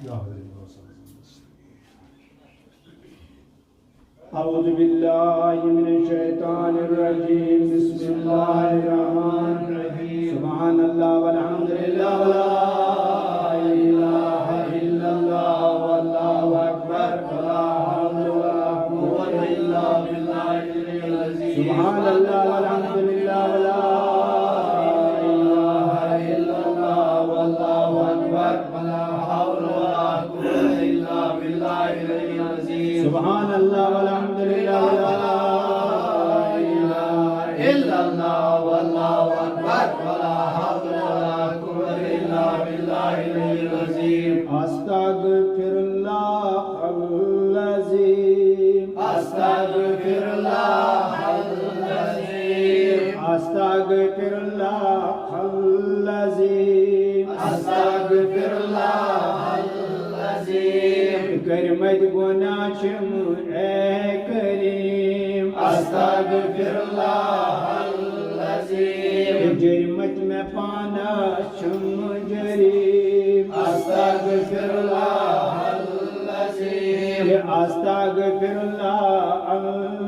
یا حضرت۔ أعوذ بالله من الشيطان الرجيم. بسم الله الرحمن الرحيم. سبحان الله والحمد لله ولا إله إلا الله والله أكبر ولا حول ولا قوة إلا بالله العلي العظيم. سبحان الله والحمد لله ولا إله إلا الله والله أكبر ولا حول ولا قوة إلا بالله العلي العظيم. سبحان الله والحمد لله ولا إله إلا الله والله أكبر ولا حول ولا قوة إلا بالله العلي العظيم. أستغفر الله العظيم. أستغفر الله العظيم. أستغفر الله العظيم. أستغفر الله العظيم. کٔرمٕتۍ گۄناہ چھِم اے کریم۔ أستغفر الله العظيم. جُرمٕتۍ مےٚ پانس چھِم جریم۔ أستغفر الله العظيم. أستغفر الله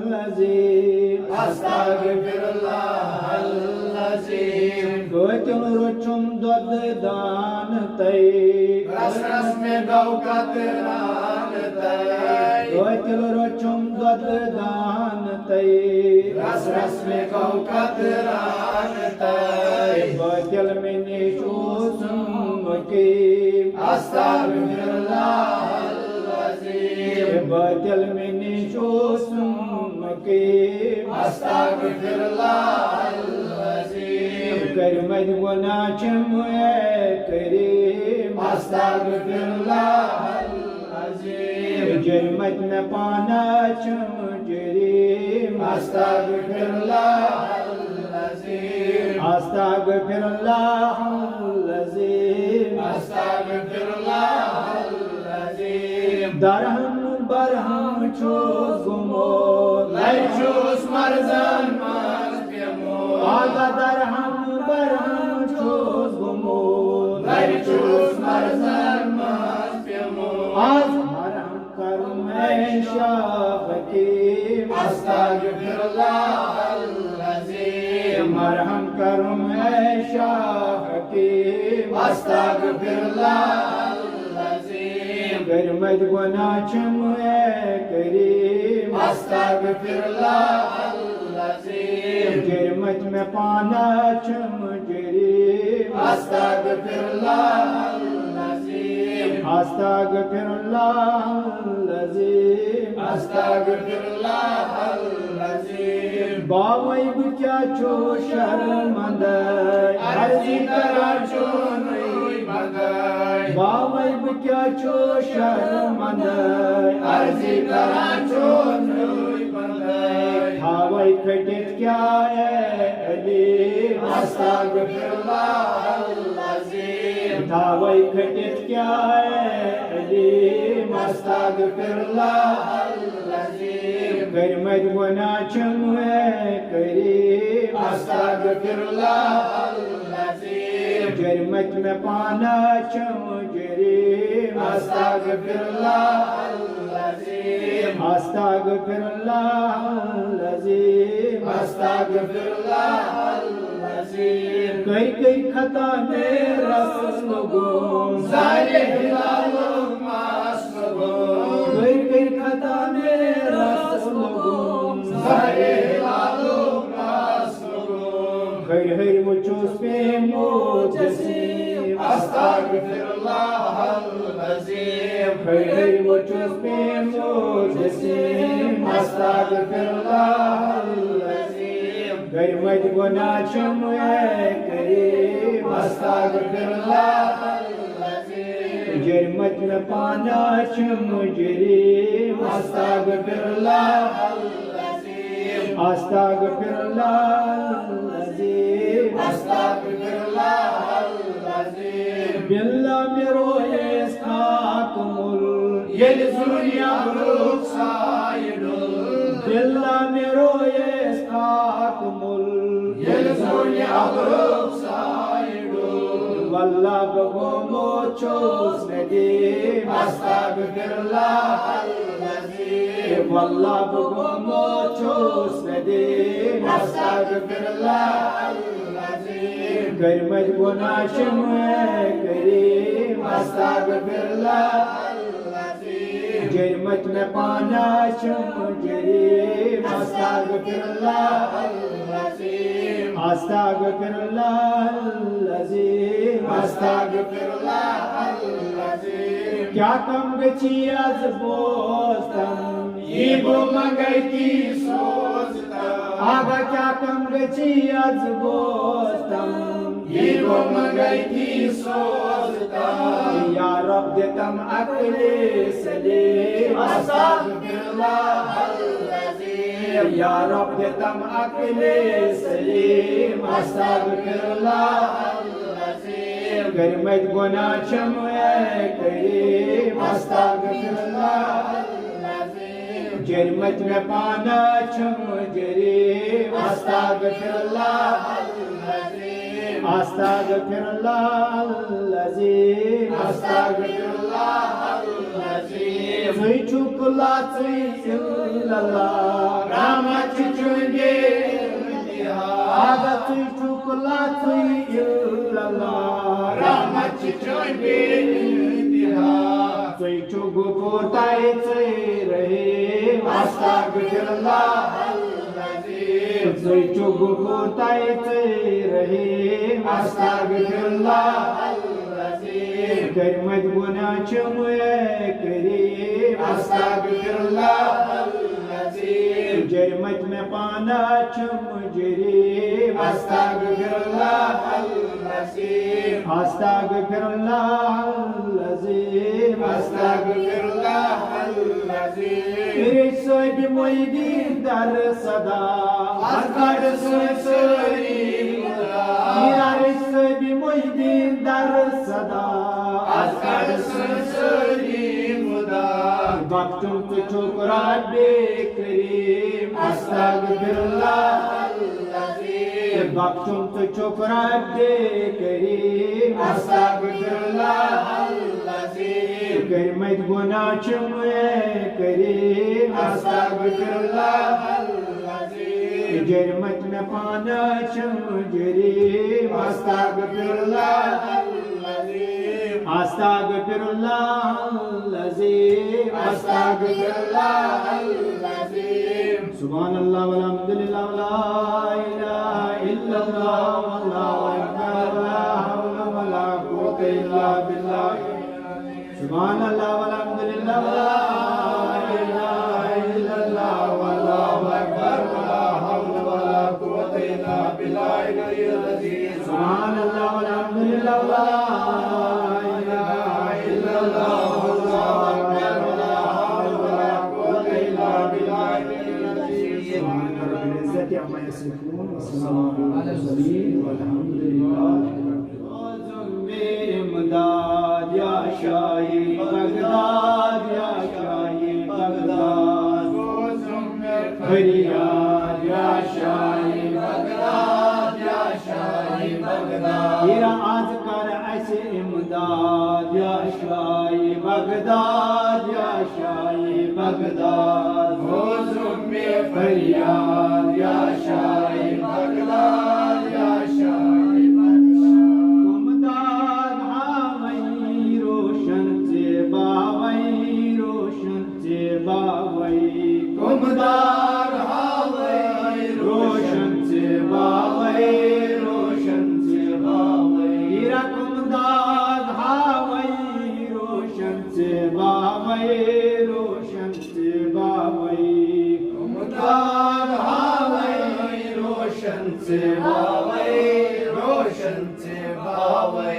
العظيم. أستغفر الله العظيم. قٲتِل روٚچھُم دۄدٕ دانہٕ تَے۔ رس رس مےٚ گوٚو قطران تَے۔ قٲتِل روٚچھُم دۄدٕ دانہٕ تَے۔ رس رس مےٚ گوٚو قطران تَے۔ قٲتِل مےٚ نِش اوسُم مُقیٖم۔ أستغفر الله العظيم. قٲتِل مےٚ نِش اوسُم مُقیٖم۔ أستغفر الله العظيم. کٔرمٕتۍ گۄناہ چھِم اے کریم۔ أستغفر الله العظيم. جُرمٕتۍ مےٚ پانس چھِم جریم۔ أستغفر الله العظيم. أستغفر الله العظيم. استغفر اللہ العظیم۔ درہم برہم چھُس گوٚمُت، لرِ چھُس مرضن منٛز پیوٚمُت۔ آگا درہم برہم چھُس گوٚمُت، لرِ چھُس مرضن منٛز پیوٚمُت۔ آز مرہم کرُن اے شاہ حکیم۔ استغفر اللہ العظیم۔ مرہم کرُن اے شاہ حکیم۔ استغفر اللہ العظیم۔ کٔرمٕتۍ گۄناہ چھِم اے کریم۔ استغفر اللہ العظیم۔ جرمٕتۍ مےٚ پانہ چھِم جریم۔ استغفر اللہ العظیم۔ استغفر اللہ العظیم۔ استغفر اللہ العظیم۔ باوے بہٕ کیٛاہ چھُس شرمندے، عرضی کران چھُس نُے بندے۔ باوے بہٕ کیٛاہ چھُس شرمندے، عرضی کران چھُس نُے بندے۔ تھاوے کھٔٹِتھ کیٛاہ اے علیم۔ استغفر اللہ العظیم۔ تھاوے کھٔٹِتھ کیٛاہ اے علیم۔ استغفر اللہ العظیم۔ کٔرمٕتۍ گۄناہ چھِم اے کریم۔ استغفر اللہ العظیم۔ جرمٕتۍ مےٚ پانہ چھِم جریم۔ استغفر اللہ العظیم۔ استغفر اللہ العظیم۔ استغفر اللہ العظیم۔ کٔرۍ کٔرۍ خطا مےٚ رس لوٚگُم، ظاہر ہلالُک مس لوٚگُم۔ کٔرۍ کٔرۍ خطا مےٚ رس لوٚگُم، ظاہر ہلالُک مس لوٚگُم۔ ہر ہر وچھُس پیمو جسیم۔ استغفر اللہ العظیم۔ ہر ہر وچھُس پیمو جسیم۔ استغفر اللہ العظیم۔ کٔرمٕتۍ گۄناہ چھِم اے کریم۔ استغفر اللہ العظیم۔ جرمٕتۍ مےٚ پانہ چھِم جریم۔ استغفر اللہ العظیم۔ استغفر اللہ العظیم۔ استغفر اللہ العظیم۔ باللہ مےٚ رویس خاک مُل، ییٚلہِ زُنہِ ابرُک سایہِ ڈوٚل۔ باللہ مےٚ رویس خاک مُل، ییٚلہِ زُنہِ ابرُک سایہِ ڈوٚل۔ واللہ بہٕ گوٚمُت چھُس ندیم۔ استغفر اللہ العظیم۔ واللہ بہٕ گوٚمُت چھُس ندیم۔ استغفر اللہ العظیم۔ کٔرمٕتۍ گۄناہ چھِم اے کریم۔ استغفر اللہ العظیم۔ جرمٕتۍ مےٚ پانہ چھِم جریم۔ استغفر اللہ العظیم۔ استغفر اللہ العظیم۔ استغفر اللہ العظیم۔ کیٛاہ کم گٔژھی از بوزتم، یی بہٕ منگے تی سوزتم۔ آگا کیٛاہ کم گٔژھی از بوزتم، یی بہٕ منگے تی سوزتم۔ یا رب دِتم عقلِ سلیم۔ استغفر اللہ العظیم۔ یا رب دِتم عقلِ سلیم۔ استغفر اللہ العظیم۔ کٔرمٕتۍ گۄناہ چھِم اے کریم۔ استغفر اللہ العظیم۔ جرمٕتۍ مےٚ پانہ چھِم جریم۔ استغفر اللہ العظیم۔ استغفر اللہ العظیم۔ استغفر اللہ العظیم۔ ژٕے چھُکھ لژٕے الا اللہ، رحمت چھِ چٲنۍ بے انتہا۔ آگا ژٕے چھُکھ لژٕے الا اللہ، رحمت چھِ چٲنۍ بے انتہا۔ ژٕے چھُکھ غفور تہٕ ژٕے رحیم۔ استغفر اللہ العظیم۔ ژٕے چھُکھ غفور تہٕ ژٕے رحیم۔ استغفر اللہ العظیم۔ کٔرمٕتۍ گۄناہ چھِم اے کریم۔ استغفر اللہ العظیم۔ جرمٕتۍ مےٚ پانہ چھِم جریم۔ استغفر اللہ العظیم۔ استغفر اللہ العظیم۔ استغفر اللہ العظیم۔ پیٖر صٲبِ محی الدیٖن در صدا، از کڑ سٲنۍ سٲری مُراد۔ پیٖر صٲبِ محی الدیٖن در صدا، بخشن ژٕ چھُکھ رب کریم، استغفر اللہ العظیم۔ بخشن ژٕ چھُکھ رب کریم، استغفر اللہ العظیم۔ کٔرمٕتۍ گناہ چھِ مےٚ کریم، استغفر اللہ العظیم۔ جرمت مےٚ پانہٕ چھِ مجرم، استغفر اللہ العظیم۔ استغفر اللہ العظیم، استغفر اللہ العظیم۔ سبحان اللہ والحمد للہ ولا الہ الا اللہ واللہ اکبر ولا حول ولا قوة الا باللہ۔ سبحان اللہ والحمد للہ ولا الہ الا اللہ واللہ اکبر ولا حول ولا قوة الا باللہ العلی العظیم۔ سبحان اللہ والحمد للہ ولا الہ الا اللہ واللہ اکبر ولا حول ولا قوة الا باللہ العلی العظیم۔ سبحان رب العزة عما یصفون، وسلام علی المرسلین، والحمد للہ رب العالمین۔ امداد یا شاہی بغداد، یا شاہی بغداد۔ فریاد یا شاہی بغداد، یا شاہی بغداد۔ ہیرا آز کر اسہِ امداد یا شاہی بغداد، یا شاہی بغداد۔ بوزم مےٚ فریاد یا شاہی بغداد، یا شاہی بغداد۔ کم داغ ہاوے روشن ژےٚ باوے، روشن ژےٚ باوے۔ کم داغ ہاوے روشن ژےٚ باوے، روشن ژےٚ باوے۔ ہیرا کم داغ ہاوے روشن ژےٚ باوے، روشن ژےٚ باوے۔ کم داغ ہاوے روشن ژےٚ باوے، روشن ژےٚ باوے۔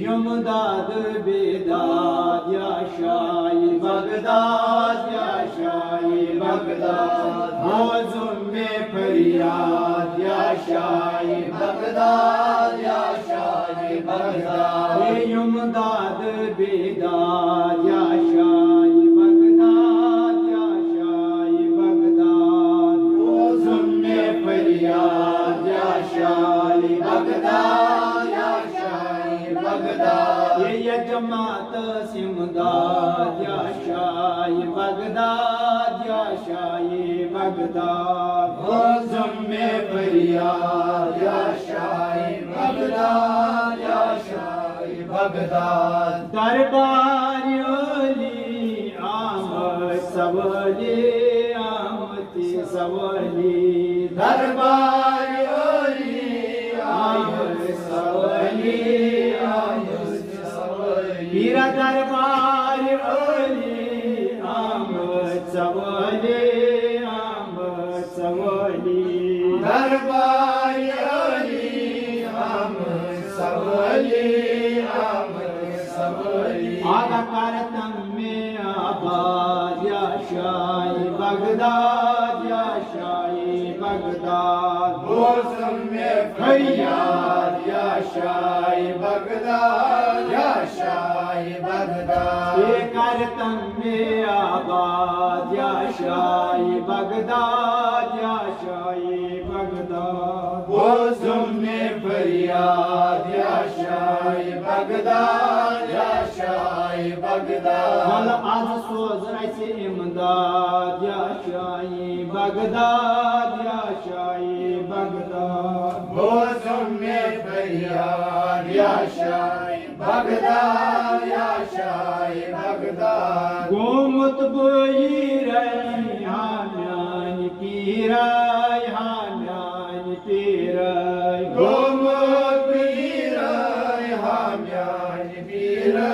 یِم داد بیداد یا شاہی بغداد، یا شاہی بغداد۔ بوزم مےٚ فریاد یا شاہی بغداد، یا شاہی بغداد۔ ہے یِم داد بیداد یا شاہی بغداد، یا شاہی بغداد۔ بوزم مےٚ فریاد یا شاہی بغداد، یا شاہی بغداد۔ ہے یا جماعت امداد یا شاہی بغداد، یا شاہی بغداد۔ بوزم مےٚ فریاد یا شاہی بغداد، یا شاہی بغداد۔ دربار علی آمد سوالی، آمد سوالی۔ دربار علی آمد سوالی، آمد سوالی۔ پیرا دربار علی آمد سوالی، آمد سوالی۔ دربار علی آمد سوالی، آمد سوالی۔ آقا کرتم مےٚ آباد یا شاہی بغداد، یا شاہی بغداد۔ بوزم مےٚ فریاد یا شاہی بغداد، یا شاہی بغداد۔ ہے کرتم مےٚ آباد یا شاہی بغداد، یا شاہی بغداد۔ بوزم مےٚ فریاد یا شاہی بغداد، یا شاہی بغداد۔ وَلہٕ آز سوز اَسہِ اِمداد یا شاہی بغداد، یا شاہی بغداد۔ بوزم مےٚ فریاد یا شاہی بغداد، یا شاہی بغداد۔ گوٚمُت بہٕ ہیٖرَے ہا میٛانہِ پیٖرَے، ہا میٛانہِ پیٖرَے۔ گوٚمُت بہٕ ہیٖرَے ہا میٛانہِ پیٖرَے،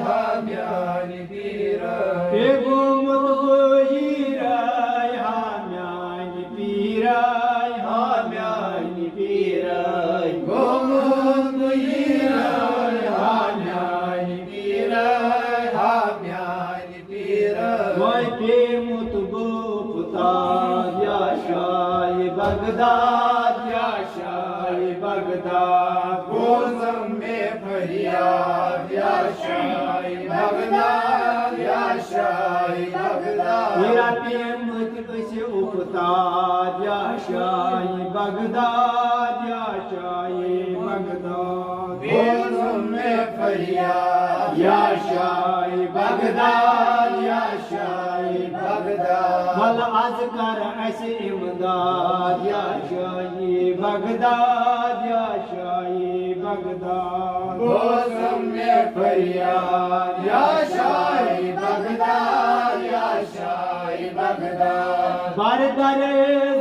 ہا میٛانہِ پیٖرَے۔ ہے گوٚمُت بہٕ ہیٖرَے ہا میٛانہِ پیٖرَے، ہا میٛانہِ پیٖرَے۔ گوٚمُت بہٕ ہیٖرَے ہا میٛانہِ پیٖرَے، ہا میٛانہِ پیٖرَے۔ وۄنۍ پیوٚمُت بہٕ پُتار یا شاہہِ بغداد، یا شاہہِ بغداد۔ بوزم مےٚ فریاد یا شاہہِ بغداد، یا شاہہِ شاہی بغداد۔ میرا پیمت گژھِ اُپتاد یا شاہی بغداد، یا شاہی بغداد۔ بوزُم مےٚ فریاد یا شاہی بغداد، یا شاہی بغداد۔ وَلہٕ از کر اَسہِ اِمداد یا شاہی بغداد، یا شاہی بغداد۔ بوزُم مےٚ فریاد یا شاہی بغداد، یا شاہی بغداد۔ بردر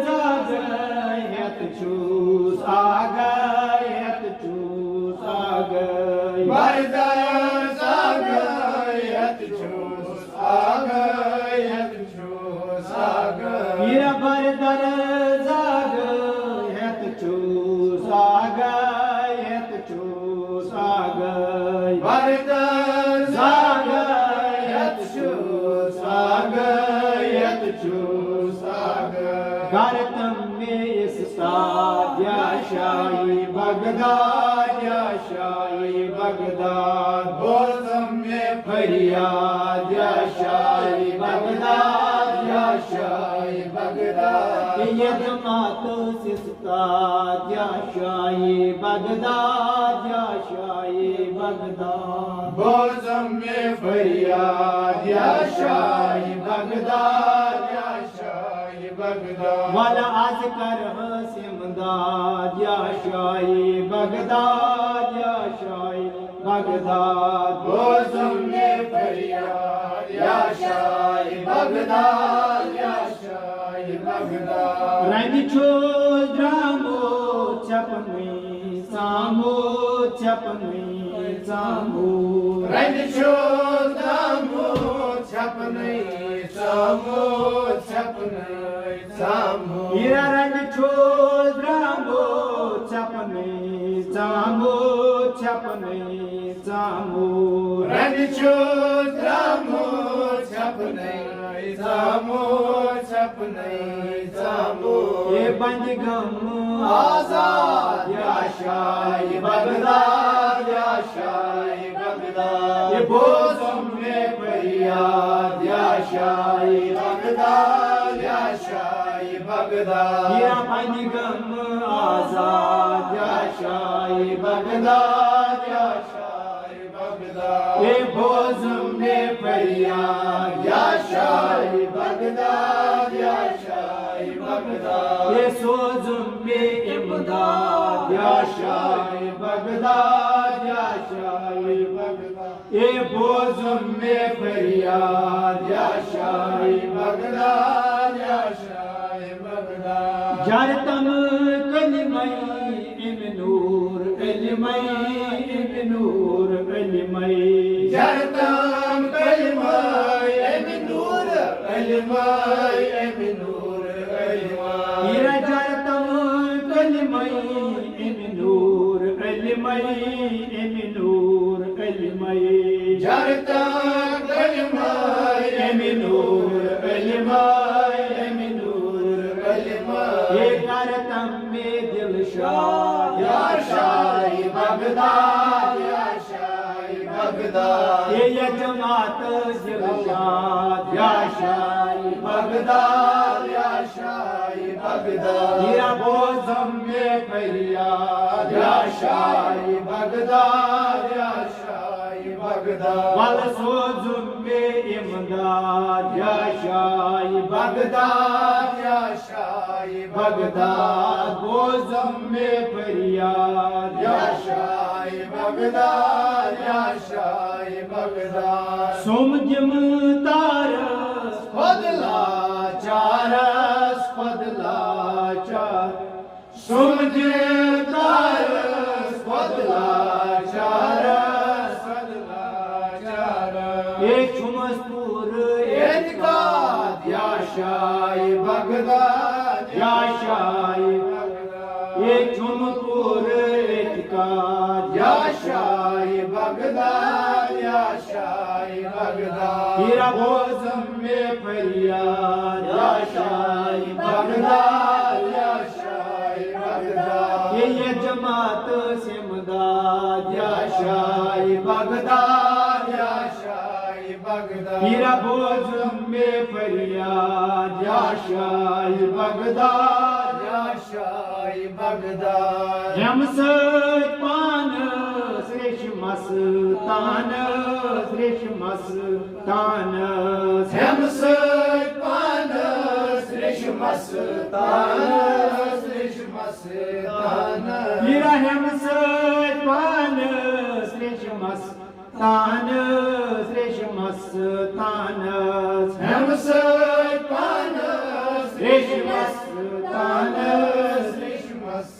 زاگے ہیت چھُس آگے، ہیت چھُس آگے۔ بردر زاگے ہیت چھُس آگے، ہیت چھُس آگے۔ پیرا بردر زاگے ہیت چھُس آگے، ہیت چھُس آگے۔ بردر زاگے ہیت چھُس آگے، ہیت چھُس آگے۔ گرتم میں استاد یا شاہی بغداد، یا شاہی بغداد۔ بوزُم مےٚ فریاد یا شاہی بغداد، یا شاہی بغداد۔ یتھ ماتس استاد یا شاہی بغداد، یا شاہی بغداد۔ بوزُم مےٚ فریاد یا شاہی بغداد، یا شاہی بغداد۔ وَلہٕ از کر اَسہِ اِمداد یا شاہی بغداد، یا شاہی بغداد۔ بوزُم مےٚ فریاد یا شاہی بغداد، یا شاہی بغداد۔ رنٛگہٕ چھُس درٛامُت ژےٚ پنٕے، ژامُت ژےٚ پنٕے، ژامُت۔ رنٛگہٕ چھُس درٛامُت ژےٚ پنٕے، ژامُت ژےٚ پنٕے، ژامُت۔ ہیرا رنٛگہٕ چھُس درٛامُت ژےٚ پنٕے، ژامُت ژےٚ پنٕے، ژامُت۔ رنٛگہٕ چھُس درٛامُت ژےٚ پنٕے، ژامُت ژےٚ پنٕے، ژامُت۔ اے بندِ غم آزاد یا شاہی بغداد، یا شاہی بغداد۔ اے بوزُم مےٚ فریاد یا شاہی بغداد، یا شاہی بغداد۔ یا بندِ غم آزاد یا شاہی بغداد، یا شاہی بغداد۔ اے بوزُم مےٚ فریاد یا شاہی بغداد، یا شاہی بغداد۔ اے سوزُم مےٚ اِمداد یا شاہی بغداد، یا شاہی بغداد۔ اے بوزُم مےٚ فریاد یا شاہی بغداد، یا شاہی بغداد۔ جرتم کلمہ اِمہِ نور علمے، اِمہِ نور علمے۔ جرتم کلمہ اِمہِ نور علمے، اِمہِ نور علمے۔ ہیرا جرتم کلمہ اِمہِ نور علمے، اِمہِ نور علمے۔ جرتم کلمہ اِمہِ نور علمے، اِمہِ نور علمے۔ اے کرتم مےٚ دلشاد یا شاہی بغداد، یا شاہی بغداد۔ اے یا جماعت دلشاد یا شاہی بغداد، یا شاہی بغداد۔ یا بوزُم مےٚ فریاد یا شاہی بغداد، یا شاہی بغداد۔ وَلہٕ سوزُم مےٚ اِمداد یا شاہی بغداد، یا شاہی بغداد۔ بوزُم مےٚ فریاد یا شاہی بغداد، یا شاہی بغداد۔ سوٚم دِمہٕ تارس خۄد لاچارس، خۄد لاچار۔ سوٚم دِمہٕ تارس خۄد لاچارس، خۄد لاچارس۔ اے چھُمس پوٗرٕ اعتقاد یا شاہی بغداد، یا شاہی بغداد۔ اے چھُم پوٗرٕ اعتقاد یا شاہی بغداد، یا شاہی بغداد۔ ہیرا بوزُم مےٚ فریاد یا شاہی بغداد، یا شاہی بغداد۔ اے یا جماعت اِمداد یا شاہی بغداد، یا شاہی پیرا بوزُم مےٚ فریاد، یا شاہِ بغداد، یا شاہِ بغداد۔ ہیمہٕ سۭتۍ پانس ریشمس تانس، ریشمس تانس۔ ہیمہٕ سۭتۍ پانس ریشمس تانس، ریشمس تانس۔ پیرا ہیمہٕ سۭتۍ پانس ریشمس تانس، ریشمس تانس۔ ہیمہٕ سۭتۍ پانس ریشمس تانس، ریشمس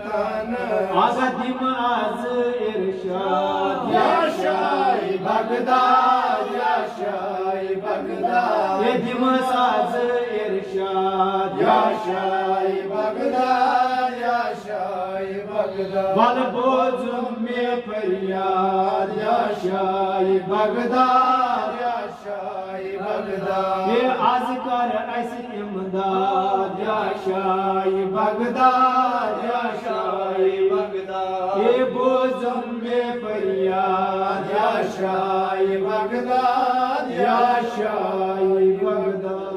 تانس۔ آزاد دِم از ارشاد، یا شاہِ بغداد، یا شاہِ بغداد۔ ہے دِمس از ارشاد، یا شاہِ بغداد، یا شاہِ بغداد۔ ول بوزُم مےٚ فریاد، یا شاہِ بغداد، یا شاہِ بغداد۔ ہے از کر اسہِ امداد، یا شاہِ بغداد، یا شاہِ بغداد۔ ہے بوزُم مےٚ فریاد، یا شاہِ بغداد، یا شاہِ بغداد۔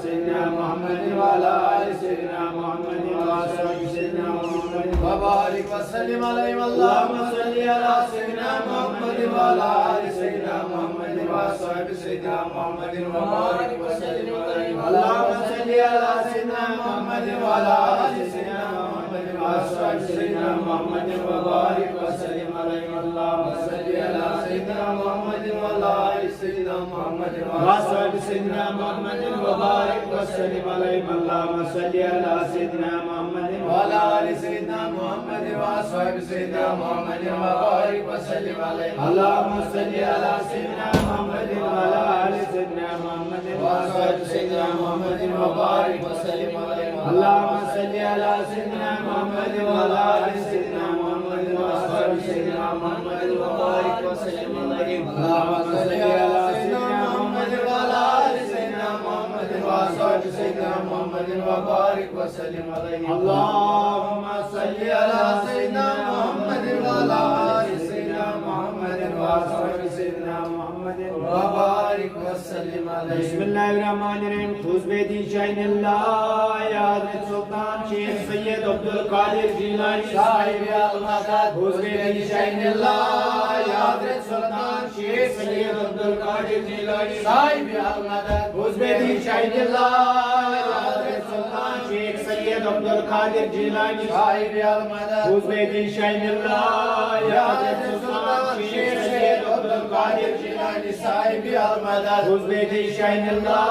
سيدنا محمد وعلى آل سيدنا محمد وأصحاب سيدنا محمد وبارك وسلم عليهم. اللهم صل على سيدنا محمد وعلى آل سيدنا محمد وأصحاب سيدنا محمد وبارك وسلم عليهم. اللهم صل على سيدنا محمد وعلى آل سيدنا محمد وأصحاب سيدنا محمد وبارك وسلم عليهم. اللهم صل على سيدنا محمد وعلى آل سيدنا محمد وأصحاب سيدنا محمد وبارك وسلم عليهم. اللهم صل على سيدنا محمد وعلى آل سيدنا محمد وأصحاب سيدنا محمد وبارك وسلم عليهم. اللهم صل على سيدنا محمد وعلى آل سيدنا محمد وأصحاب سيدنا محمد وبارك وسلم عليهم. اللهم صل على سيدنا محمد وعلى آل سيدنا محمد وأصحاب سيدنا محمد وبارك وسلم عليهم. اللهم صل على سيدنا محمد وعلى آل سيدنا محمد وأصحاب سيدنا محمد وبارك وسلم عليهم. اللهم صل على سيدنا محمد وعلى آل سيدنا محمد وأصحاب سيدنا محمد وبارك وسلم عليهم. بسم الله الرحمن الرحيم. خذ بيدي شاهين الله يا حضرة سلطان شيخ سيد عبد القادر جيلاني صاحب المدد. خذ بيدي شاهين الله يا حضرة سلطان شيخ سيد عبد القادر جيلاني صاحب المدد. خذ بيدي شاهين الله يا حضرة سلطان شيخ سيد عبد القادر جيلاني صاحب المدد. خذ بيدي شاهين الله يا حضرة سلطان شيخ سيد عبد القادر جيلاني صاحب المدد. خذ بيدي شاهين الله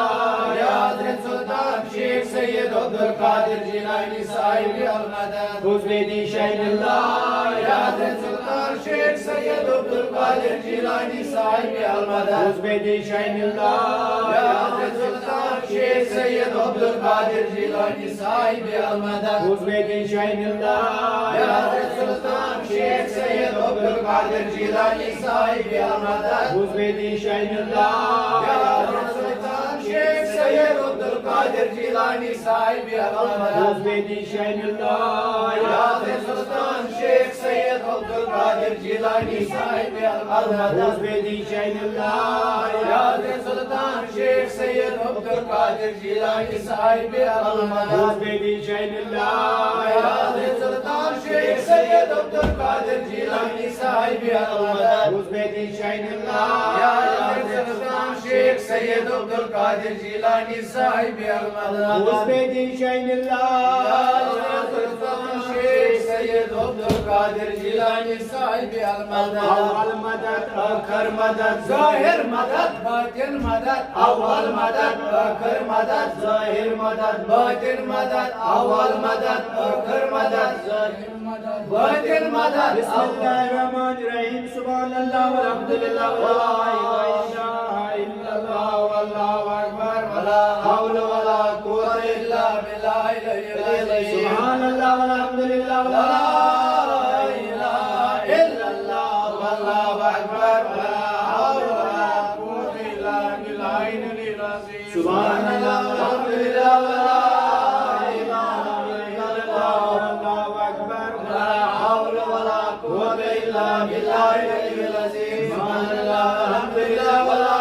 يا حضرة سلطان شيخ سيد عبد القادر جيلاني صاحب المدد. خذ بيدي شاهين الله يا حضرة سلطان شيخ سيد عبد القادر جيلاني صاحب المدد. خذ بيدي شاهين الله يا حضرة سلطان شيخ سيد عبد القادر جيلاني صاحب المدد. خذ بيدي شاهين الله يا حضرة سلطان شيخ سيد عبد القادر جيلاني صاحب المدد. خذ بيدي شاهين الله يا حضرة سلطان شيخ سيد عبد القادر جيلاني صاحب المدد. خذ بيدي شاهين الله يا حضرة سلطان شيخ سيد عبد القادر جيلاني صاحب المدد. خذ بيدي شاهين الله يا حضرة سلطان شيخ سيد عبد القادر جيلاني صاحب المدد. خذ بيدي شاهين الله يا حضرة سلطان شيخ سيد عبد القادر جيلاني صاحب المدد. خذ بيدي شاهين الله يا حضرة سلطان شيخ سيد عبد القادر جيلاني صاحب المدد. خذ بيدي شاهين الله يا حضرة سلطان شيخ سيد عبد القادر جيلاني صاحب المدد. أول مدد، آخر مدد، ظاهر مدد، باطن مدد. أول مدد، آخر مدد، ظاهر مدد، باطن مدد. أول مدد، آخر مدد، ظاهر مدد، باطن مدد. بسم الله الرحمن الرحيم. سبحان الله والحمد لله ولا إله إلا الله والله أكبر ولا حول ولا قوة إلا بالله العلي العظيم. سبحان الله والحمد لله ولا إله إلا الله والله أكبر ولا حول ولا قوة إلا بالله العلي العظيم. سبحان الله والحمد لله ولا إله إلا الله والله أكبر ولا حول ولا قوة إلا بالله العلي العظيم. سبحان الله والحمد لله ولا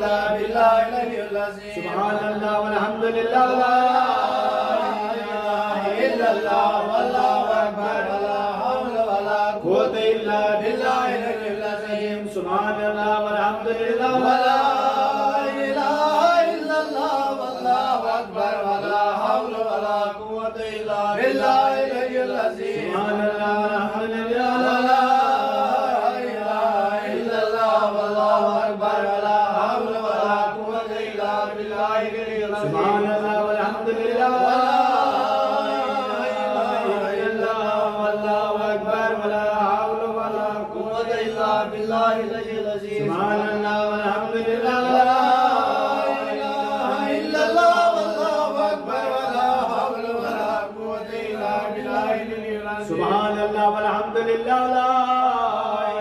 بالله العلي العظيم. سبحان الله والحمد لله ولا إله إلا الله والله أكبر ولا حول ولا قوة إلا بالله العلي العظيم. سبحان الله والحمد لله ولا إله إلا الله والله أكبر ولا حول ولا قوة إلا بالله العلي العظيم. سبحان الله والحمد لله ولا إله إلا الله والله أكبر ولا حول ولا قوة إلا بالله العلي العظيم. سبحان الله والحمد لله ولا إله إلا الله والله أكبر ولا حول ولا قوة إلا بالله العلي العظيم. سبحان الله والحمد لله ولا إله إلا الله والله أكبر ولا حول ولا قوة إلا بالله العلي العظيم. سبحان الله والحمد لله ولا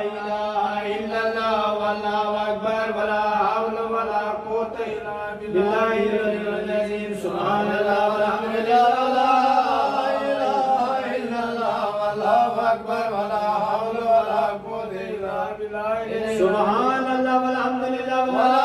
إله إلا الله والله أكبر ولا حول ولا قوة إلا بالله العلي العظيم. سبحان الله والحمد لله ولا إله إلا الله والله أكبر ولا حول ولا قوة إلا بالله. سبحان الله والحمد لله ولا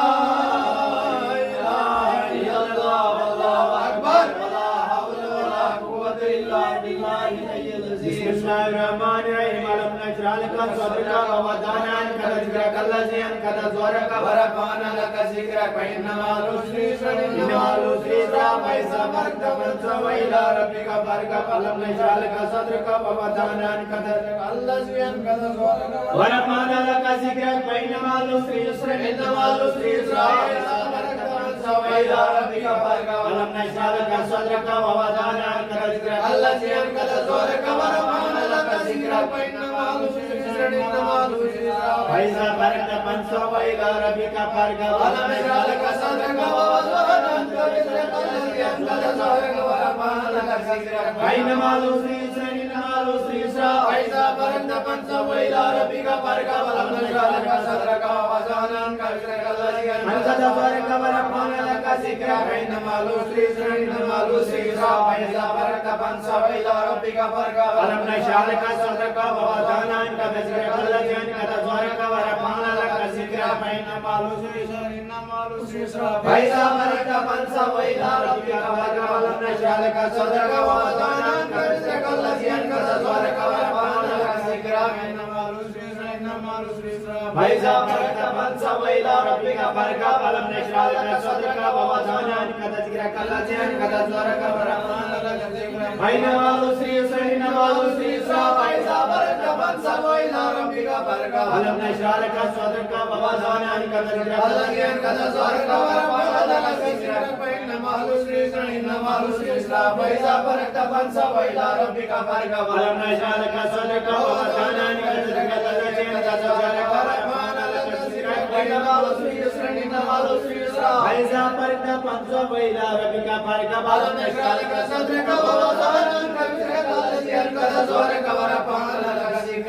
إله إلا الله والله أكبر ولا حول ولا قوة إلا بالله العلي العظيم. بسم الله الرحمن الرحيم. ألم نشرح لك صدرك ووضعنا عنك وزرك الذي أنقض ظهرك ورفعنا لك ذكرك فإن مع العسر يسرا إن مع العسر يسرا فإذا فرغت فانصب وإلى ربك فارغب. ألم نشرح لك صدرك ووضعنا عنك وزرك الذي أنقض ظهرك ورفعنا لك ذكرك فإن مع العسر يسرا إن مع العسر يسرا فإذا فرغت فانصب وإلى ربك فارغب. ألم نشرح لك صدرك ووضعنا عنك وزرك الذي أنقض ظهرك ورفعنا لك ذكرك فإن مع العسر يسرا إن مع العسر يسرا فإذا فرغت فانصب وإلى ربك فارغب. ألم نشرح لك صدرك ووضعنا عنك وزرك الذي أنقض ظهرك ورفعنا لك ذكرك فإن مع العسر يسرا إن مع العسر يسرا فإذا فرغت فانصب وإلى ربك فارغب. ألم نشرح لك صدرك ووضعنا عنك وزرك الذي أنقض ظهرك ورفعنا لك ذكرك فإن مع العسر يسرا إن مع العسر يسرا فإذا فرغت فانصب وإلى ربك فارغب. ألم نشرح لك صدرك ووضعنا عنك وزرك الذي أنقض ظهرك ورفعنا لك ذكرك فإن مع العسر يسرا إن مع العسر يسرا فإذا فرغت فانصب وإلى ربك فارغب. ألم نشرح لك صدرك ووضعنا عنك وزرك الذي أنقض ظهرك ورفعنا لك ذكرك فإن مع العسر يسرا إن مع العسر يسرا فإذا فرغت فانصب وإلى ربك فارغب. ألم نشرح لك صدرك ووضعنا عنك وزرك الذي أنقض ظهرك ورفعنا لك ذكرك فإن مع العسر يسرا إن مع العسر يسرا فإذا فرغت فانصب وإلى ربك فارغب. ألم نشرح لك صدرك ووضعنا عنك وزرك الذي أنقض ظهرك ورفعنا لك ذكرك فإن مع العسر يسرا إن مع العسر يسرا فإذا فرغت فانصب وإلى ربك فارغب. ألم نشرح لك صدرك ووضعنا عنك وزرك الذي أنقض ظهرك ورفعنا لك ذكرك فإن مع العسر يسرا إن مع العسر يسرا فإذا فرغت فانصب وإلى ربك فارغب. ألم نشرح لك صدرك ووضعنا عنك وزرك الذي أنقض ظهرك ورفعنا لك ذكرك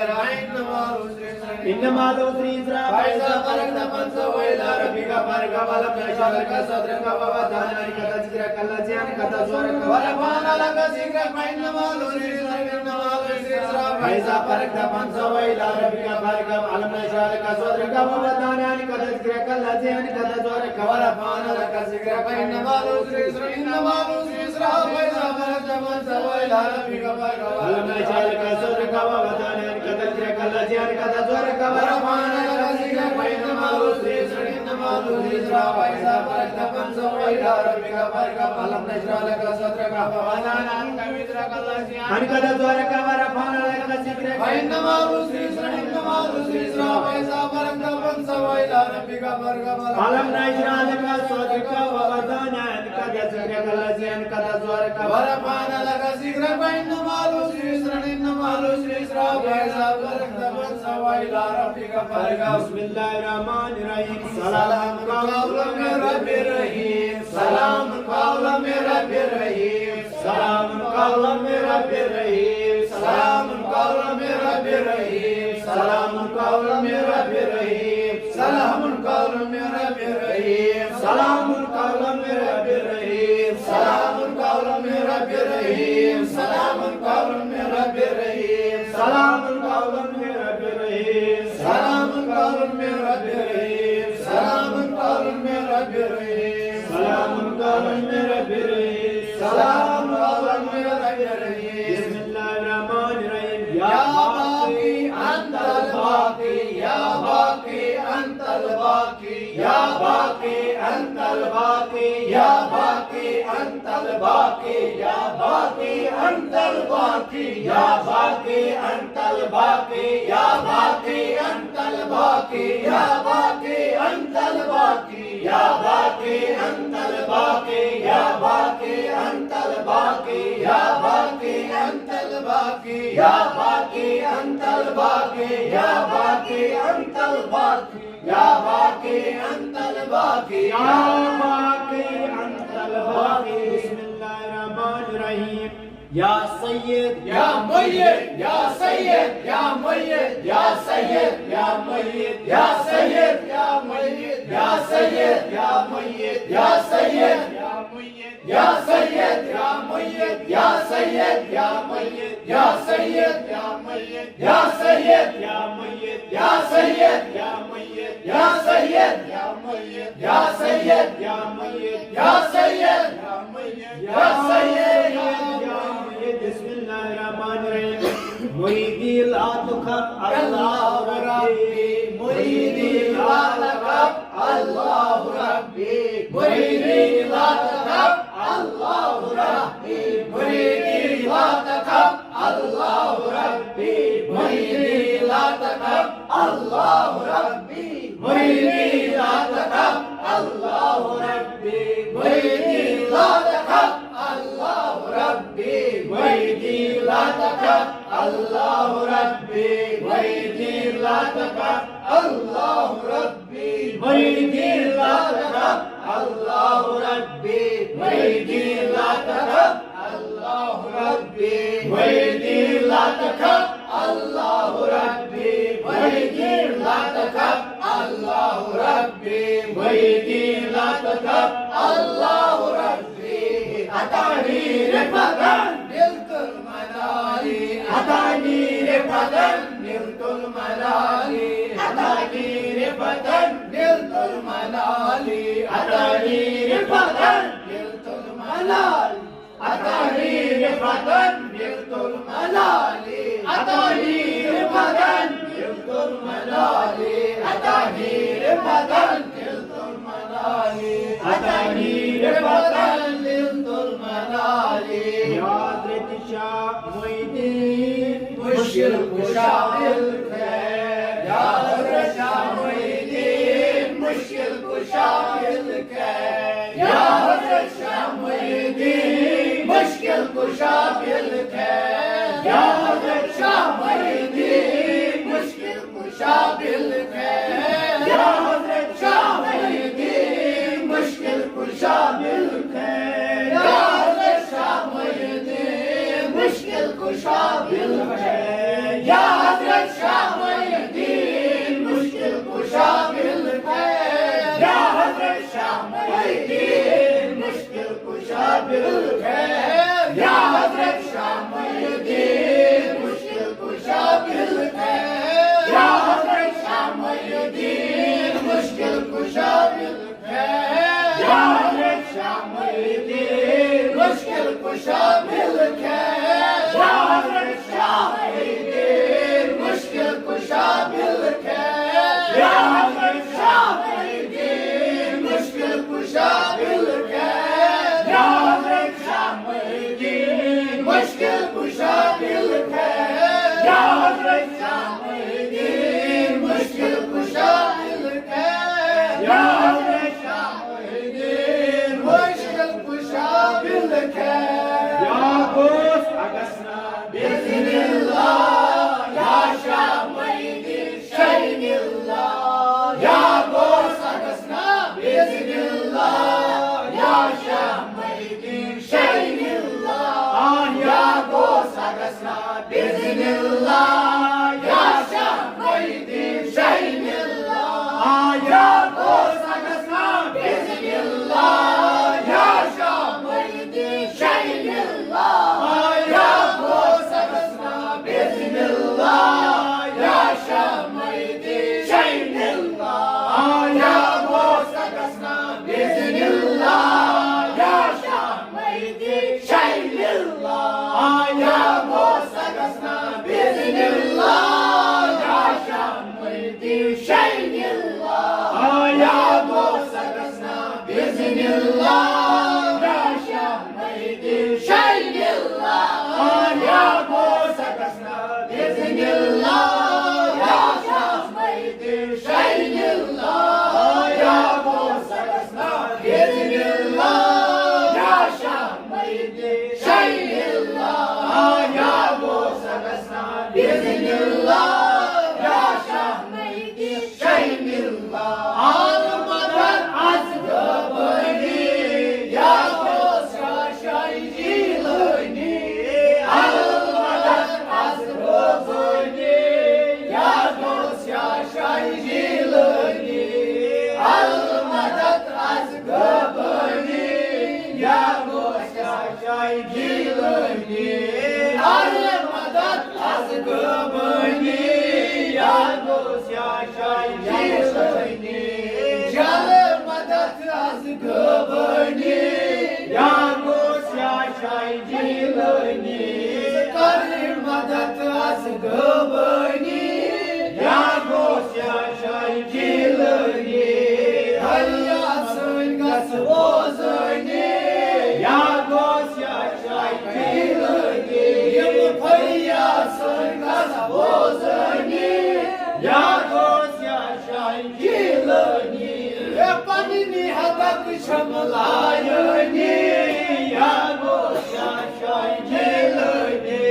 إن مع العسر يسرا إن مع العسر يسرا فإذا فرغت فانصب وإلى ربك فارغب. ألم نشرح لك صدرك ووضعنا عنك وزرك الذي أنقض ظهرك ورفعنا لك ذكرك فإن مع العسر يسرا إن مع العسر يسرا فإذا فرغت فانصب وإلى ربك فارغب. ألم نشرح لك صدرك ووضعنا عنك وزرك الذي أنقض ظهرك ورفعنا لك ذكرك فإن مع العسر يسرا إن مع العسر يسرا فإذا فرغت فانصب وإلى ربك فارغب. ألم نشرح لك صدرك ووضعنا عنك وزرك الذي أنقض ظهرك ورفعنا لك ذكرك فإن مع العسر يسرا إن مع العسر يسرا فإذا فرغت فانصب وإلى ربك فارغب. ألم نشرح لك صدرك ووضعنا عنك وزرك الذي أنقض ظهرك ورفعنا لك ذكرك فإن مع العسر يسرا إن مع العسر يسرا فإذا فرغت فانصب وإلى ربك فارغب. ألم نشرح لك صدرك ووضعنا عنك وزرك الذي أنقض ظهرك ورفعنا لك ذكرك فإن مع العسر يسرا إن مع العسر يسرا فإذا فرغت فانصب وإلى ربك فارغب. بسم الله الرحمن الرحيم. سلام قولا من رب رحيم. سلام قولا من رب رحيم. سلام قولا من رب رحيم. سلام قولا من رب رحيم. سلام قولا من رب رحيم. سلام قولا من رب رحيم. سلام قولا من رب رحيم. سلام قولا من رب رحيم. سلام قولا من رب رحيم. سلام قولا من رب رحيم. سلام قولا من رب رحيم. سلام قولا من الباقي، يا باقي أنت الباقي، يا باقي أنت الباقي، يا باقي أنت الباقي، يا باقي أنت الباقي، يا باقي أنت الباقي، يا باقي أنت الباقي، يا باقي أنت الباقي، يا باقي أنت الباقي، يا باقي أنت الباقي، يا باقي أنت الباقي، يا باقي أنت الباقي. يا باقي أنت الباقي، يا باقي أنت الباقي. بسم الله الرحمن الرحيم. يا سيد، يا ميت، يا سيد، يا ميت، يا سيد، يا ميت، يا سيد، يا ميت، يا سيد، يا ميت، يا سيد، يا ميت. يا سيد، يا ميت، يا سيد، يا ميت، يا سيد، يا ميت، يا سيد، يا ميت، يا سيد، يا ميت، يا سيد، يا ميت، يا سيد، يا ميت، يا سيد، يا ميت، يا سيد، يا ميت. بسم الله الرحمن الرحيم. مريدي لا تخف، الله ربي، مريدي لا تخف، الله ربي، مريدي لا تخف، الله ربي، مريدي لا تخف، الله ربي، مريدي لا تخف، الله ربي، مريدي لا تخف، الله ربي، مريدي لا تخف، الله ربي، مريدي لا تخف، الله ربي، مريدي لا تخف، الله ربي، مريدي لا تخف، الله ربي، مريدي لا تخف، الله ربي، مريدي لا تخف، الله ربي، مريدي لا تخف، الله ربي، مريدي لا تخف، الله ربي. أتاني رفقة نلت المنال، أتاني رفقة نلت المنال، أتاني رفقة نلت المنال، أتاني رفقة نلت المنال. أتاني رفقة نلت المنال، أتاني رفقة نلت المنال، أتاني رفقة نلت المنال، أتاني رفقة نلت المنال. يا حضرت شاہ محی الدین مشکل کشا بالخیر، يا حضرت شاہ محی الدين مشکل کشا بالخیر، يا حضرت شاہ محی الدین مشکل کشا بالخیر، يا حضرت شاہ محی الدين مشکل کشا بالخیر، يا حضرت شاہ محی الدين مشکل کشا بالخیر، يا حضرت شاہ محی الدين مشکل کشا بالخیر، يا حضرت شاہ محی الدين مشکل کشا بالخیر، يا حضرت شاہ محی الدين مشکل کشا بالخیر، يا حضرت شاہ محی الدين مشکل کشا بالخیر، يا حضرت شاہ محی الدين مشکل کشا بالخیر، يا حضرت شاہ محی الدين مشکل کشا بالخیر، يا حضرت شاہ محی الدين مشکل کشا بالخیر، يا حضرت شاہ محی الدين مشکل کشا بالخیر، يا حضرت شاہ محی الدين مشکل کشا بالخیر، يا حضرت شاہ محی الدين مشکل کشا بالخیر، يا حضرت شاہ محی الدين مشکل کشا بالخیر. يا غوث اگسنا بإذن الله، يا شاہ محی الدين شيخ الله، يا غوث اگسنا بإذن الله، يا شاہ محی الدين شيخ الله، آه، يا غوث اگسنا بإذن الله، يا شاہ محی الدين شيخ الله، آه، يا غوث اگسنا بإذن الله، يا شاہ محی الدين شيخ الله، آه، يا غوث اگسنا بإذن الله، يا شاہ محی الدين شيخ الله، آه، يا غوث اگسنا بإذن الله، يا شاہ محی الدين شيخ الله، آه، يا غوث اگسنا بإذن الله، يا شاہ محی الدين شيخ الله. غٲبٲنی، یا غوث یا شاہ جیلٲنی، فریاد سٲنۍ گژھ بوزٲنی، یا غوث یا شاہ جیلٲنی، یِم فریاد سٲنۍ گژھ بوزٲنی، یا غوث یا شاہ جیلٲنی، اے پننہِ حدک شملایٲنی، یا غوث یا شاہ جیلٲنی،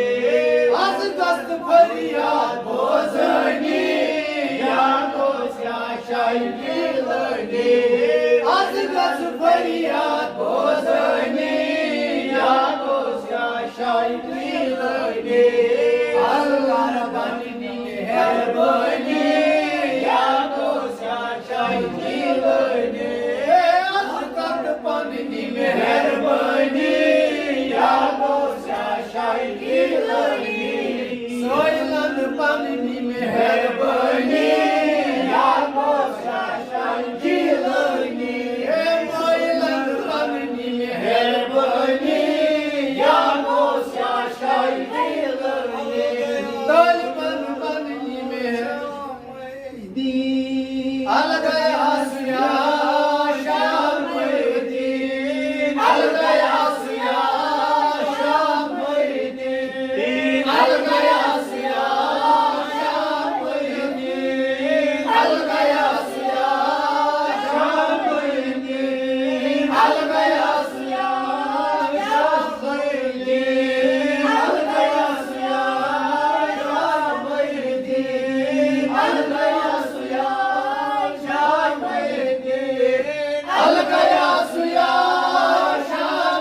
از دست فریاد بوزٲنی، یا غوث یا شاہ جیلٲنی، از دست فریاد بوزٲنی، یا غوث یا شاہ جیلٲنی، اللہ ربانی مہربٲنی، یا غوث یا شاہ جیلٲنی، از کر پننہِ مہربٲنی، یا غوث یا شاہ جیلٲنی، سٲیلن پننہِ مہربٲنی، یا غوث یا شاہ جیلٲنی، اے مٲیلن پننہِ مہربٲنی، یا غوث یا شاہ جیلٲنی، طالبن پننہِ مہربٲنی۔ الغیاث یا شاہ محی الدین، الغیاث یا شاہ محی الدین، الغیاث یا شاہ محی الدین، الغیاث یا شاہ محی الدین، الغیاث الغیاث یا شاہ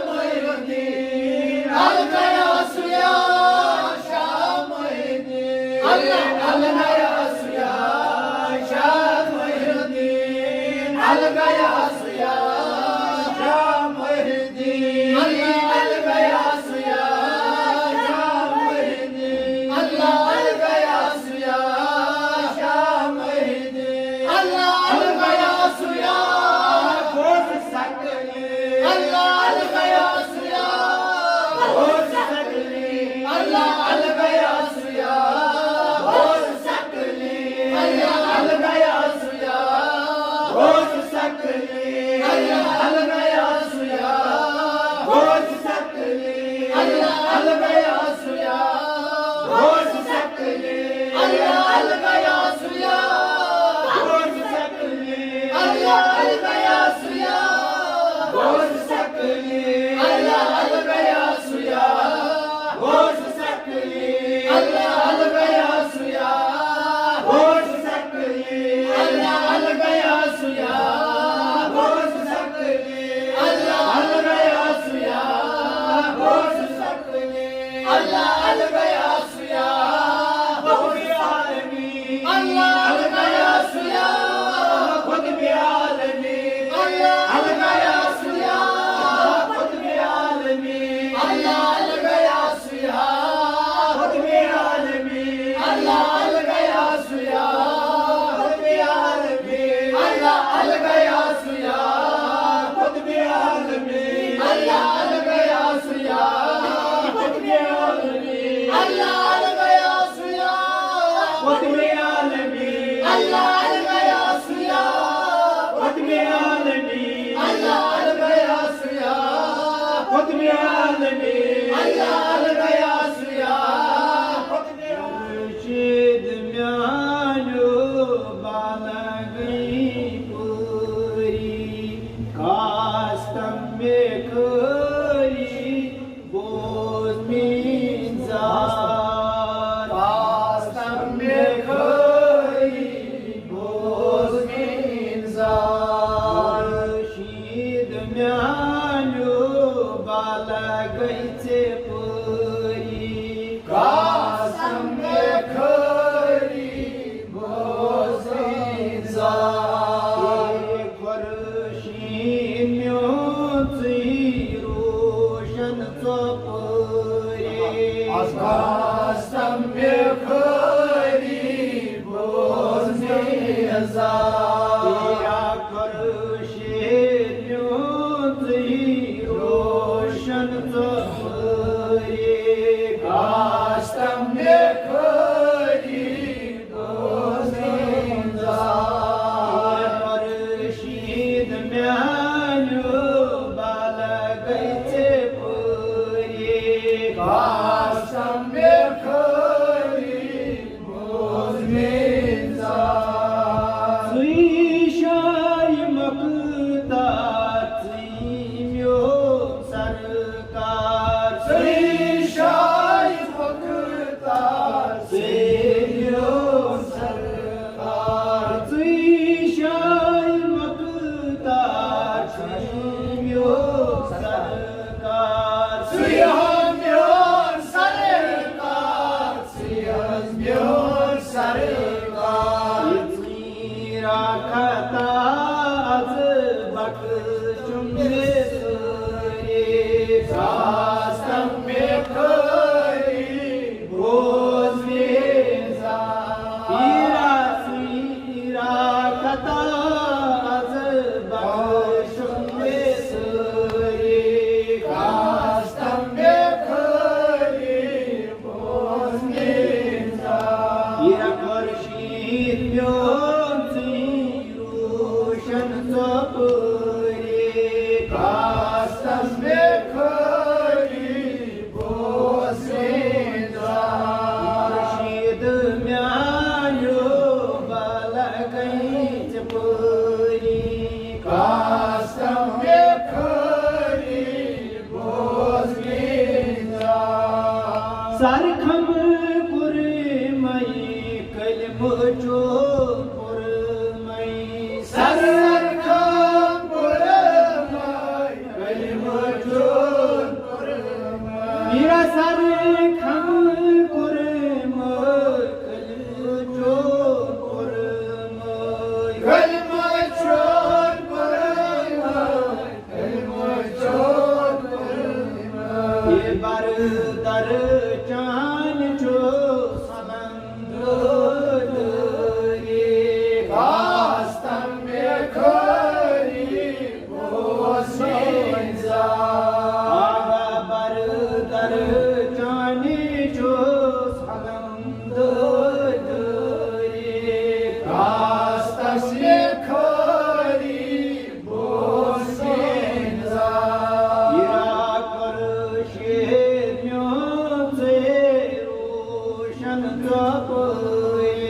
محی الدین، الغیاث یا شاہ محی الدین، الغیاث یا شاہ محی الدین، الغیاث یا غوث ثقلین، الغیاث یا غوث ثقلین، الغیاث یا غوث ثقلین، الغیاث یا غوث ثقلین، الغیاث یا غوث ثقلین، الغیاث یا غوث ثقلین، الغیاث یا غوث ثقلین، الغیاث یا غوث ثقلین، الغیاث یا غوث ثقلین، الغیاث یا غوث ثقلین، الغیاث یا غوث ثقلین، الغیاث یا غوث ثقلین، الغیاث یا قطب عالمین، الغیاث یا قطب عالمین، الغیاث یا قطب عالمین، الغیاث یا قطب عالمین، الغیاث یا قطب عالمین، الغیاث یا قطب عالمین، الغیاث یا قطب عالمین، الغیاث یا قطب عالمین، الغیاث یا قطب عالمین، الغیاث یا قطب عالمین، الغیاث یا قطب عالمین۔ خورشید میانیو بالغی پوری، کاستم مے کھری بوز مین زار، کاستم مے کھری بوز مین زار۔ خورشید میانیو بالغی ژے پوری، کاستم مے کھری بوز مین زار۔ خورشید میون ژٕے روشن ژۄپٲرۍ۔ از کاستم مے کھری بوز مین زار۔ یا خورشید میون ژٕے روشن ژۄپٲرۍ۔ کاستم مے کھری خطا از بخشم مےٚ سٲری، خاص تم مےٚ خٲلی بوز میٲنۍ زار۔ پیرا سیرا خطا از بخشم مےٚ سٲری، خاص تم مےٚ خٲلی بوز میٲنۍ زار۔ پیرا خورشید میون ژٕے روشن ژۄپٲرۍ، خاص تم مےٚ خٲلی بوز میٲنۍ زار۔ خورشید میانیو بلہٕ گٔے ژےٚ پٲری، خاص تم مےٚ خٲلی بوز میٲنۍ زار۔ سر خم کوٚرمَے کلمہٕ چون پوٚرمَے۔ سر خم کوٚرمَے کلمہٕ چون پوٚرمَے۔ میرا سر خم کوٚرمَے کلمہٕ چون پوٚرمَے۔ کلمہٕ چون پوٚرمَے۔ یہِ بردر چانہِ چھُ سمندری، خاص تم مےٚ خٲلی بوز میٲنۍ زار۔ آگا بردر چانہِ چھُ سمندری، خاص تم مےٚ خٲلی بوز میٲنۍ زار۔ یہِ خورشید میون ژٕے روشن ژۄپٲرۍ،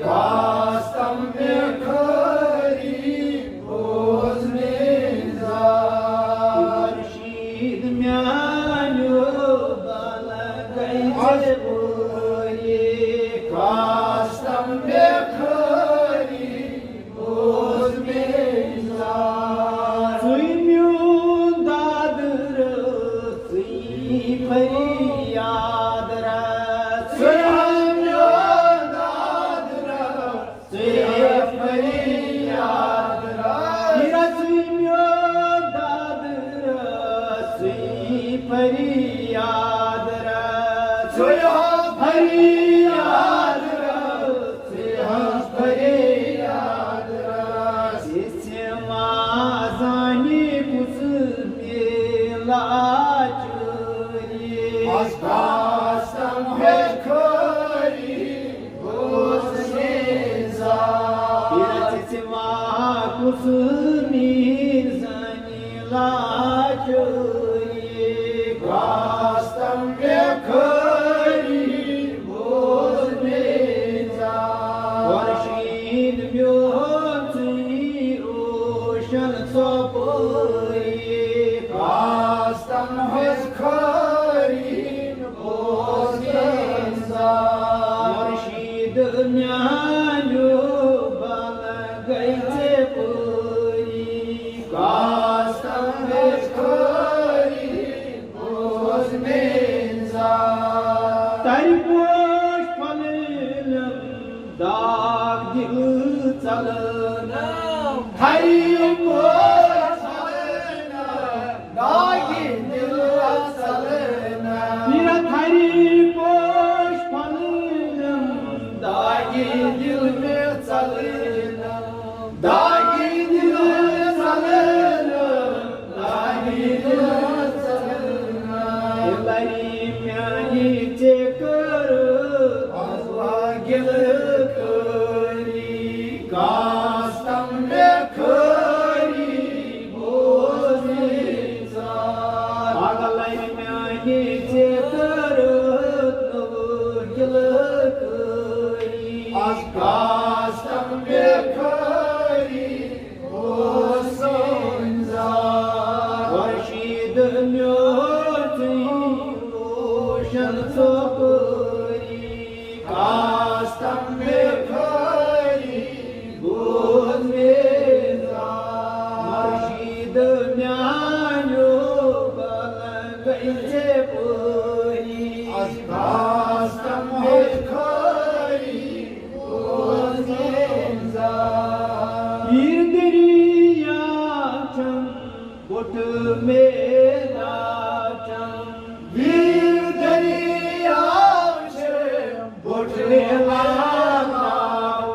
خاص تم مےٚ خٲلی بوز میٲنۍ زار۔ خورشید میانیو بلہٕ گٔے ژےٚ پٲری، خاص تم مےٚ خٲلی بوز میٲنۍ زار۔ ژٕے میون دادٕ رٲژ، ژٕے فریاد رٲژ۔ ژٕے میون دادٕ رٲژ، ژٕے فریاد رٲژ۔ میرا ژٕے میون دادٕ رٲژ، ژٕے فریاد رٲژ۔ ژٕے فریاد رٲژ۔ یژھِ ما زانہِ کُس مےٚ لاچٲری۔ از خاص تم مےٚ خٲلی بوز میٲنۍ زار۔ یژھِ ما کُس مےٚ زانہِ لاچٲری۔ خاص تم مےٚ خٲلی بوز میٲنۍ زار۔ خورشید میون ژٕے روشن ژۄپٲرۍ، خاص تم ہٕنٛز خٲلی بوز میٲنۍ زار۔ خورشید میانیو بلہٕ گٔے ژےٚ پٲری، خاص تم ہٕنٛز خٲلی بوز میٲنۍ زار۔ ترِ پوش پھۄلہٕ علم داغ دِل ژلٲنم۔ ترِ پوش پھۄلہٕ علم داغ دِل ژلٲنم۔ میرا ترِ پوش پھۄلہٕ علم داغ دِل مےٚ ژلٲنم۔ داغی دِل ژلٲنم، داغی دِل ژلٲنم۔ لری میانی ژےٚ کٔر پزوا گِلہٕ کٲری، خاص تم مےٚ خٲلی بوز میٲنۍ زار۔ پاگل لری میانی ژےٚ کٔر گِلہٕ کٲری۔ از خاص تم مےٚ خٲلی ویٖر دٔریاو چھِ بوٚٹھ میلان ناو۔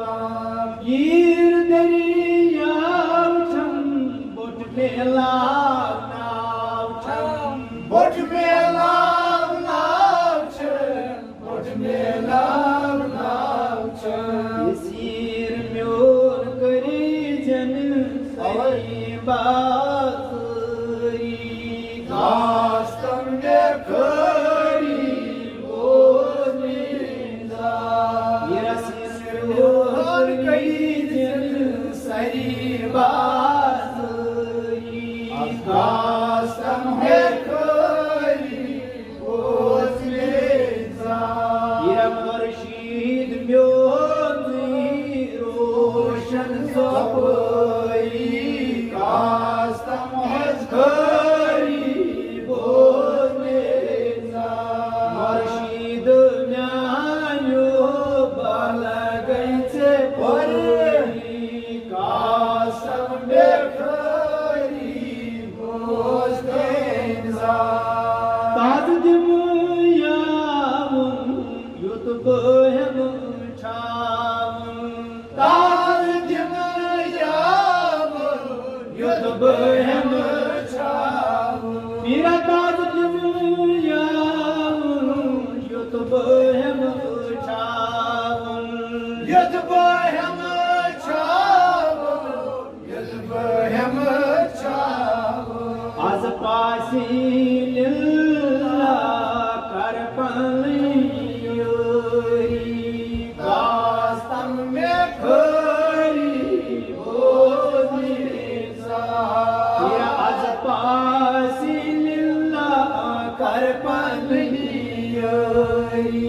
ویٖر دٔریاو چھَم بوٚٹھ میلان ناو چھَم۔ بوٚٹھ میلان ناو چھِ بوٚٹھ میلان ناو چھَم۔ یسیٖر میون کٔرِزٮ۪ن سٲری بازٲری۔ خاص تم مےٚ خٲری بوز میٲنۍ زار۔ یسیٖر میون کٔرِزٮ۪ن سٲری بازٲری۔ خاص تم مےٚ خٲری بوز میٲنۍ زار۔ یا خورشید میون روشن ژۄپٲری۔ خاص تم ہٕنٛز خٲری بوز میٲنۍ زار۔ خورشید میانیو بلگے ژےٚ پٲری۔ خاص تم مےٚ خٲری بوز میٲنۍ زار۔ تازٕ دِمہٕ یاوُن یُتھ بہٕ ہٮ۪مہٕ چھاوُن۔ تازٕ دِمہٕ یاوُن یُتھ بہٕ ہٮ۪مہٕ چھاوُن۔ میٖرا تازٕ دِمہٕ یاوُن یُتھ بہٕ ہٮ۪مہٕ چھاوُن۔ یُتھ بہٕ ہٮ۪مہٕ چھاوُن۔ ییٚلہِ بہٕ ہٮ۪مہٕ چھاوٕ۔ از پاسی لِلہ کر پنٕنۍ یٲری۔ خاص تم مےٚ خٲری بوز میٲنۍ زار۔ یا از پاسی لِلہ کر پنٕنۍ یٲری۔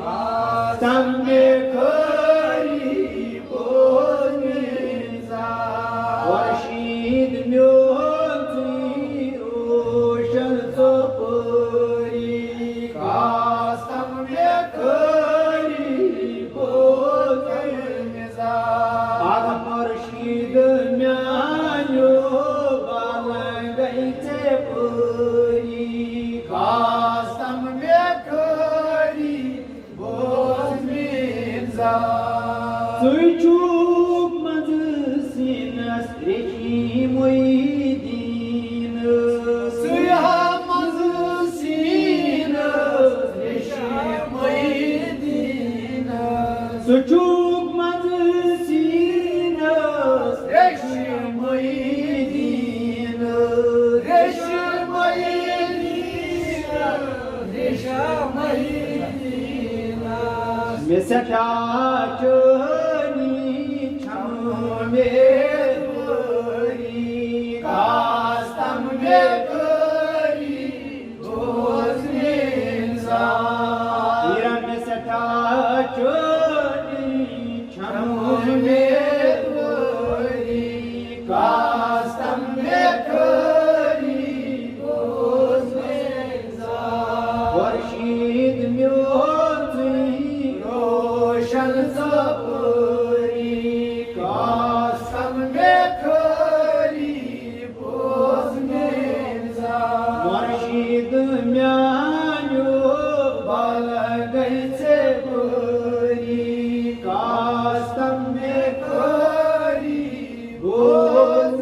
خاص تم مےٚ خٲری بوز میٲنۍ زار۔ خورشید میون ژٕے روشن ژۄپٲری۔ خاص تم مےٚ خٲری بوز میٲنۍ زار۔ اکھ خورشید میانیو بلگے ژےٚ پٲری۔ خاص تم مےٚ خٲری بوز میٲنۍ زار۔ ژٕے چھُکھ منٛزٕ سیٖنس ریشمٕے دیٖن۔ ژٕے ہا منٛزٕ سیٖنس ریشمٕے دیٖن۔ ژٕ چھُکھ منٛزٕ سیٖنس ریشمٕے دیٖن۔ ریشمٕے دیٖن۔ ریشمٕے دیٖن۔ مےٚ سٮ۪ٹھاہ چٲنی چھَم اُمیدوٲری۔ خاص تم مےٚ خٲری بوز میٲنۍ زار۔ یا مےٚ سٮ۪ٹھاہ چٲنی چھَم اُمیدوٲری۔ خاص تم مےٚ خٲری بوز میٲنۍ زار۔ خورشید میون ژٕے روشن ژۄپٲری۔ خاص تم مےٚ خٲری بوز میٲنۍ زار۔ خورشید میانیو بلگے ژےٚ پٲری۔ خاص تم مےٚ خٲری بوز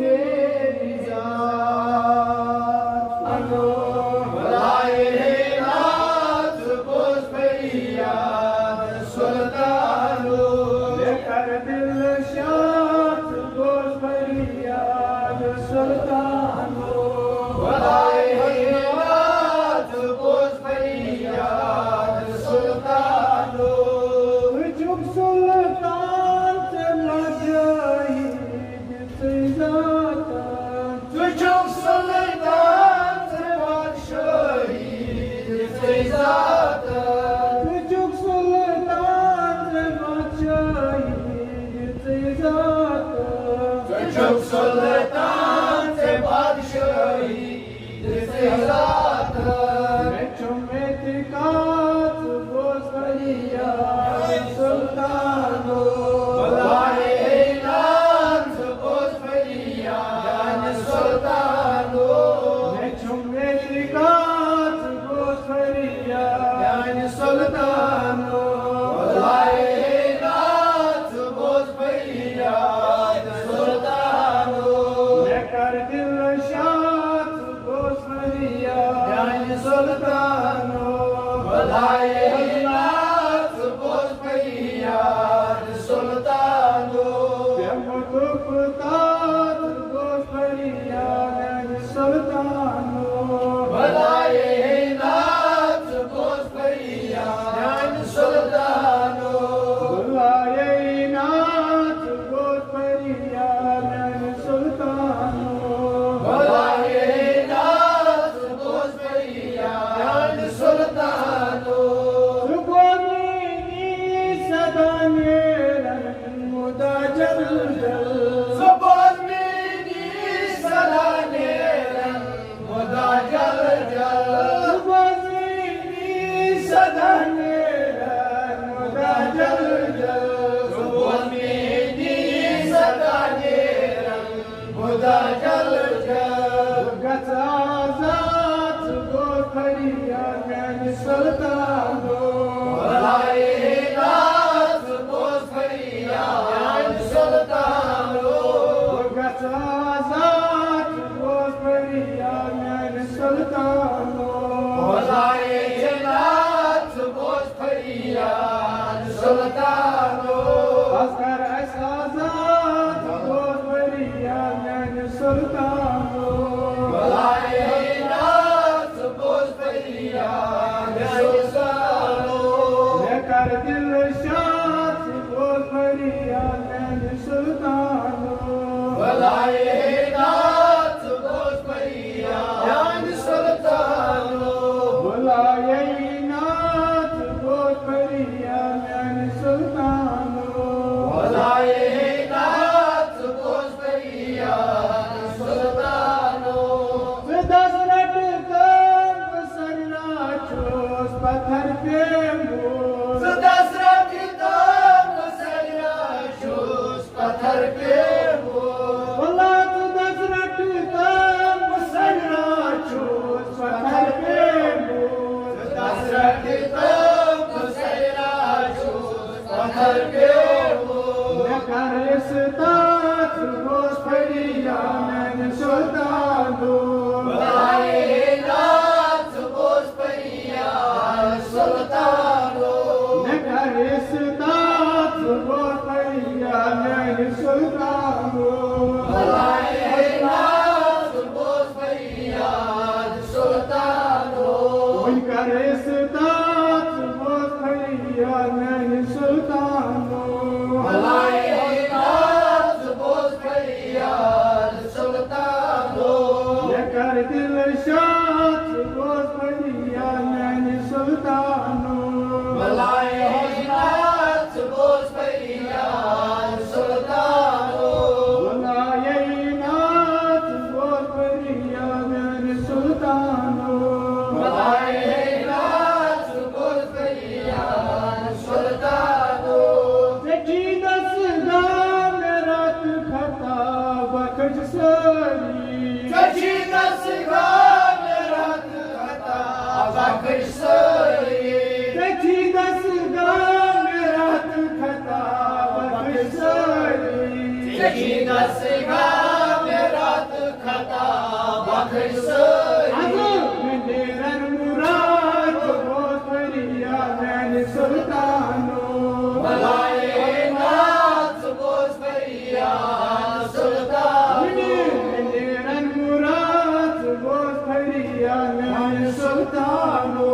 تات گوس فریاد میانہِ سلطانو۔ بلایے نات گوس فریاد میانہِ سلطانو۔ بلایے نات گوس فریاد میانہِ سلطانو۔ بلایے نات گوس فریاد میانہِ سلطانو۔ ژٕ بوز میٲنی صدا نیرن مدا جل جل۔ ژٕ بوز میٲنی صدا نیرن مدا جل جل۔ ژٕ بوز میٲنی صدا نیرن مدا جل جل۔ ژٕ بوز میٲنی صدا نیرن مدا جل جل۔ بہٕ گژھٕ آزاد، ژٕ بوز فریاد میانہِ سلطانو۔ بلایے نات گوس فریاد میانہِ سلطانو۔ بہٕ گژھٕ آزاد، ژٕ بوز فریاد میانہِ سلطانو۔ بلایے نات گوس فریاد سلطانو۔ از کر اسہِ آزاد، ژٕ بوز فریاد میانہِ سلطانو۔ بلایے نات گوس فریاد سلطانو۔ مےٚ کر دل شاد، ژٕ بوز فریاد میانہِ سلطانو۔ بلایے نات گوس فریاد میانہِ سلطانو۔ بلایے نات گوس فریاد میانہِ سلطانو۔ بلایے نات گوس فریاد سلطانو۔ ژٕ دس رٹہٕ تام بہٕ سرنا چھُس پتھر پیومُت۔ ژٕ دس رٹہٕ تام بہٕ سرنا چھُس پتھر پیومُت۔ ولا ژٕ دس رٹہٕ تام بہٕ سرنا چھُس پتھر پیومُت۔ ژٕ دس رٹہٕ تام بہٕ سرنا چھُس پتھر پیومُت۔ مےٚ کر استطاعت، ژٕ بوز فریاد میانہِ سلطانو۔ بلایے نات گوس فریاد سلطانو۔ مےٚ کر استطاعت، ژٕ بوز فریاد میانہِ سلطانو۔ بلایے نات گوس فریاد سلطانو۔ وۄنۍ کر استطاعت، ژٕ بوز فریاد میانہِ سلطانو۔ بلایے نات گوس فریاد سلطانو۔ مےٚ کر دل شاد، ژٕ بوز فریاد میانہِ سلطانو۔ بلایے نات گوس فریاد سلطانو۔ بلایے نات گوس فریاد میانہِ سلطانو۔ بلایے نات گوس فریاد سلطانو۔ ژےٚ چھی دس گام رات خطا بخش سٲری۔ ژےٚ چھی دس گام رات خطا بخش سٲری۔ ژےٚ چھی دس گام رات خطا بخش سٲری۔ ژےٚ چھی دس گام رات خطا بخش سٲری۔ از مےٚ نیرن مراد، بوز فریاد میانہِ سلطانو۔ بلایے نات گوس فریاد سلطانو۔ مےٚ نیرن مراد، بوز فریاد میانہِ سلطانو۔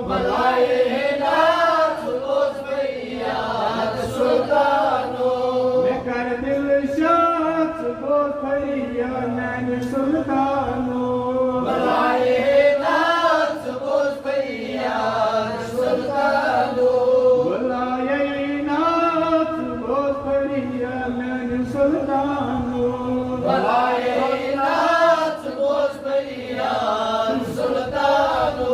بلایے نات گوس فریاد سلطانو۔ مےٚ کر دل شاد، ژٕ بوز فریاد میانہِ سلطانو۔ بلایے نات گوس فریاد سلطانو۔ بلایے نات گوس فریاد میانہِ سلطانو۔ بلایے نات گوس فریاد سلطانو۔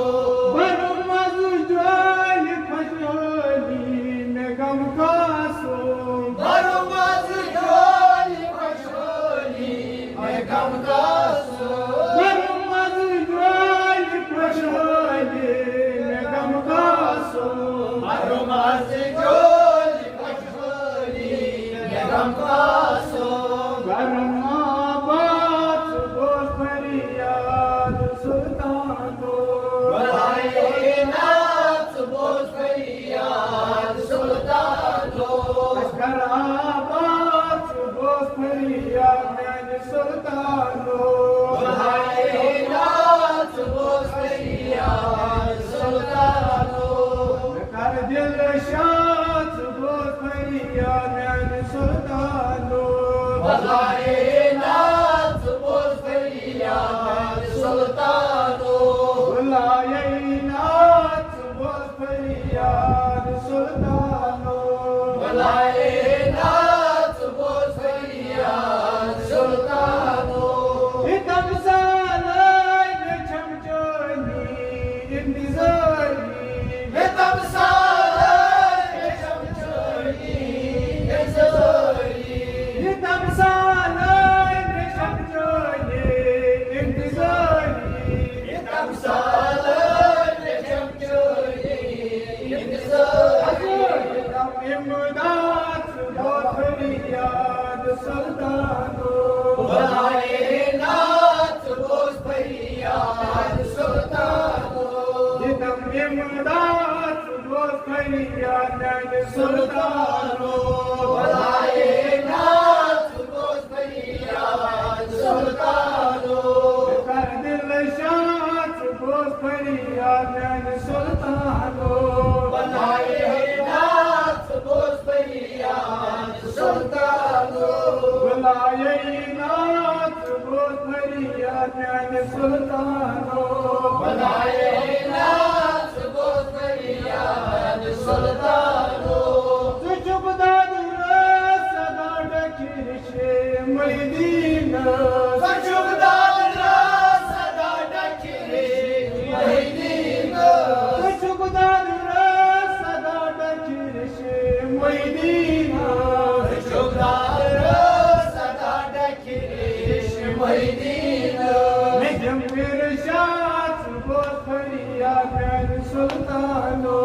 برم از جوانی خوشحالی مےٚ غم کاسو۔ برم از جوانی خوشحالی مےٚ غم کاسو۔ برم از جوانی خوشحالی مےٚ غم کاسو۔ برم از جوانی خوشحالی مےٚ غم کاسو۔ برم آباد، ژٕ بوز فریاد سلطانو۔ بلایے نات گوس فریاد سلطانو۔ لشکر آباد، ژٕ بوز فریاد میانہِ سلطانو۔ بلایے ناز بوز فریاد سلطانو۔ مےٚ کر دِل شاد بوز فریاد میانہِ سلطانو۔ بلایے ناز بوز فریاد سلطانو۔ بلایے ناز بوز فریاد سلطانو۔ بلایے ناز بوز فریاد سلطانو۔ یہِ تمثالے مےٚ چھم چٲنی انتظٲری۔ یہِ تمثالے مےٚ چھم چٲنی انتظٲری۔ یہِ تمثالے مےٚ چھم چٲنی انتظٲری۔ یہِ تمثالے مےٚ چھم چٲنی انتظٲری۔ امداد بوز فریاد سلطانو۔ بلایے ناز بوز فریاد سلطانو۔ یہِ تم امداد بوز فریاد میانہِ سلطانو۔ بلایے ناز بوز فریاد سلطانو۔ کر دِل شاد بوز فریاد میانہِ سلطانو۔ بلایے ناز بوز فریاد سلطانو۔ بلایے ناز بوز فریاد میانہِ سلطانو۔ بلایے ناز بوز فریاد سلطانو۔ ژٕ چھُکھ دادٕ رٲژ سدا ڈکھِ رِشتہٕ محی الدین۔ ژٕ چھُکھ دادٕ رٲژ سدا ڈکھِ رِشتہٕ محی الدین۔ ژٕ چھُکھ دادٕ رٲژ سدا ڈکھِ رِشتہٕ محی الدین۔ ژٕ چھُکھ دادٕ رٲژ سدا ڈکھِ رِشتہٕ محی الدین۔ مےٚ دِم ارشاد بوز فریاد میانہِ سلطانو۔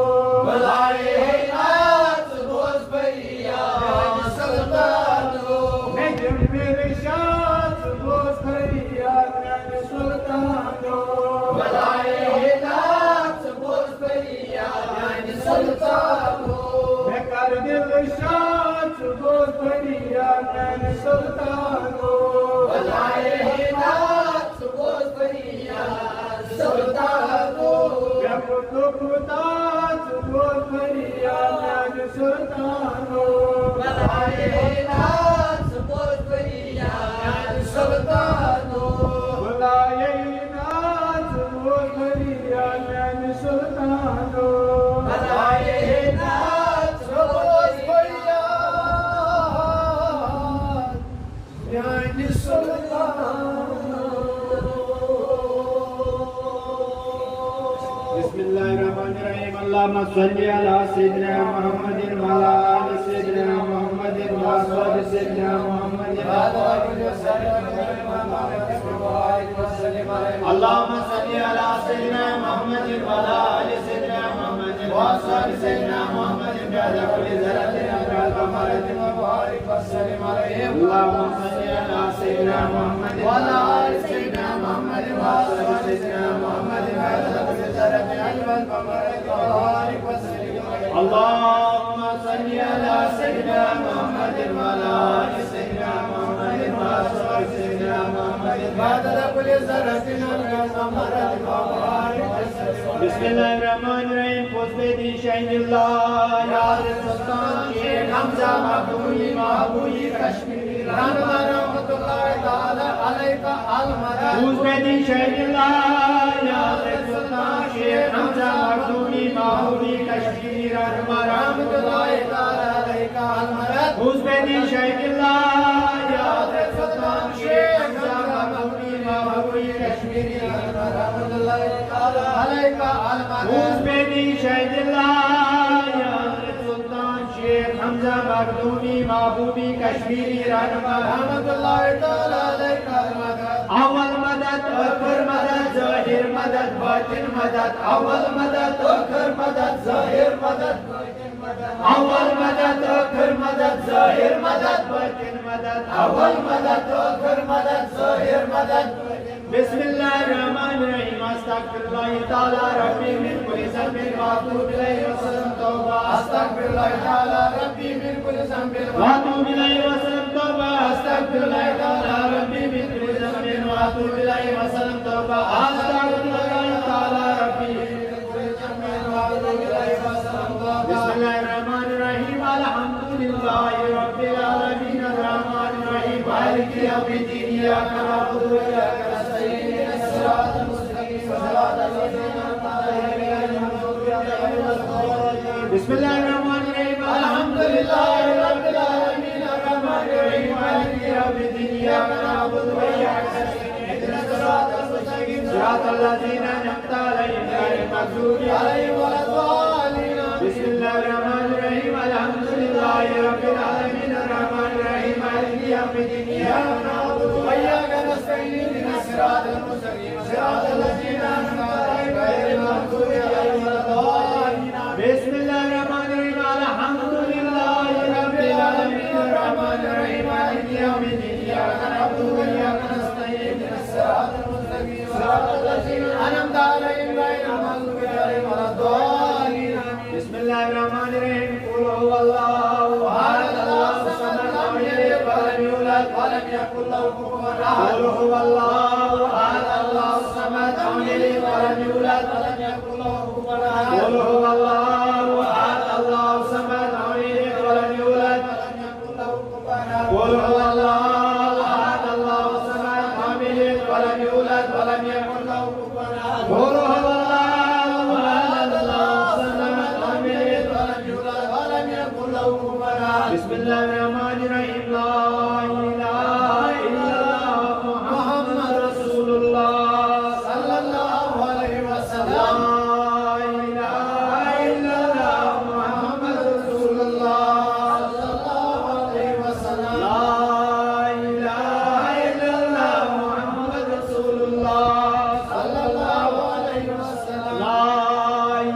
بلایے ناز بوز فریاد سلطانو۔ مےٚ دِم ارشاد بوز فریاد میانہِ سلطانو۔ بلایے ناز بوز فریاد میانہِ سلطانو۔ مےٚ کر دِل شاد بوز فریاد میانہِ سلطانو۔ بلایے ناز بوز فریاد سلطانو۔ مےٚ کوٚر دُکھ تاز بوز فریاد میانہِ سلطانو۔ بلایے ناز بوز فریاد سلطانو۔ بلایے ناز بوز فریاد میانہِ سلطانو۔ بلایے ناز بوز فریاد میانہِ سلطانو۔ بسم الله الرحمن الرحيم. اللهم صل على سيدنا محمد وعلى آل سيدنا محمد وأصحاب سيدنا محمد. اللهم صل على سيدنا محمد وعلى آل سيدنا محمد وأصحاب سيدنا محمد بعدد كل ذرة عدد ما في العلم وبارك وسلم عليه. اللهم صل على سيدنا محمد وعلى آل سيدنا محمد وأصحاب سيدنا محمد بعدد كل ذرة عدد ما في العلم وبارك وسلم عليه. اللهم صل على سيدنا محمد وعلى آل سيدنا محمد وأصحاب سيدنا محمد بعدد كل ذرة عدد ما في العلم وبارك وسلم عليه. بسم الله الرحمن الرحيم. پوٚز بیدی شاہی اللہ، یاد سلطان شیخ حمزہ مخدومی محبوبی کشمیری رہنما رحمت اللہ تعالی علیہ کا المدد۔ پوٚز بیدی شاہی اللہ، یاد سلطان شیخ حمزہ مخدومی محبوبی کشمیری رہنما رحمت اللہ تعالی علیہ کا المدد۔ پوٚز بیدی شاہی اللہ، یاد سلطان شیخ حمزہ مخدومی محبوبی کشمیری رہنما رحمت اللہ تعالی علیہ کا المدد۔ پوٚز بیدی شاہی اللہ، یاد سلطان شیخ حمزہ مخدومی محبوبی کشمیری رہنما رحمت اللہ تعالی علیہ کا المدد۔ اول مدد، آخر مدد، ظاہر مدد، باطن مدد، اول مدد، آخر مدد، ظاہر مدد، اول مدد، آخر مدد، ظاہر مدد، باطن مدد، اول مدد، آخر مدد، ظاہر مدد۔ بسم الله الرحمن الرحيم. أستغفر الله تعالى ربي من كل ذنب وأتوب إليه وأسلم توبة. أستغفر الله تعالى ربي من كل ذنب وأتوب إليه وأسلم توبة. أستغفر الله تعالى ربي من كل ذنب وأتوب إليه وأسلم توبة. أستغفر الله تعالى ربي من كل ذنب وأتوب إليه وأسلم توبة. بسم الله الرحمن الرحيم. الحمد لله رب العالمين. الرحمن الرحيم. مالك يوم الدين. إياك نعبد وإياك نستعين. اهدنا الصراط المستقيم. صراط الذين أنعمت عليهم غير المغضوب عليهم ولا الضالين. بسم الله الرحمن الرحيم. الحمد لله رب العالمين. الرحمن الرحيم. مالك يوم الدين. إياك نعبد وإياك نستعين. اهدنا الصراط المستقيم. صراط الذين أنعمت عليهم غير المغضوب عليهم ولا الضالين. بسم الله الرحمن الرحيم. الحمد لله رب العالمين. الرحمن الرحيم. مالك يوم الدين. إياك نعبد وإياك نستعين. اهدنا الصراط المستقيم. صراط الذين أنعمت عليهم غير المغضوب عليهم ولا الضالين. بسم الله الرحمن الرحيم. الحمد لله رب العالمين. الرحمن الرحيم. مالك يوم الدين. إياك نعبد وإياك نستعين. اهدنا الصراط المستقيم. صراط الذين أنعمت عليهم غير المغضوب عليهم ولا الضالين. بسم الله الرحمن الرحيم. قل هو الله أحد، الله الصمد، لم يلد ولم يولد ولم يكن له كفوا أحد. قل هو الله أحد، الله الصمد، لم يلد ولم يولد ولم يكن له كفوا أحد. قل هو الله أحد، الله الصمد، لم يلد ولم يولد ولم يكن له كفوا أحد. قل هو الله أحد، الله الصمد، لم يلد ولم يولد ولم يكن له كفوا أحد. قل هو الله أحد، الله الصمد، لم يلد ولم يولد ولم يكن له كفوا أحد. بسم الله الرحمن الرحيم. لا إله إلا الله محمد رسول الله صلى الله عليه وسلم. لا إله إلا الله محمد رسول الله صلى الله عليه وسلم. لا إله إلا الله محمد رسول الله صلى الله عليه وسلم. لا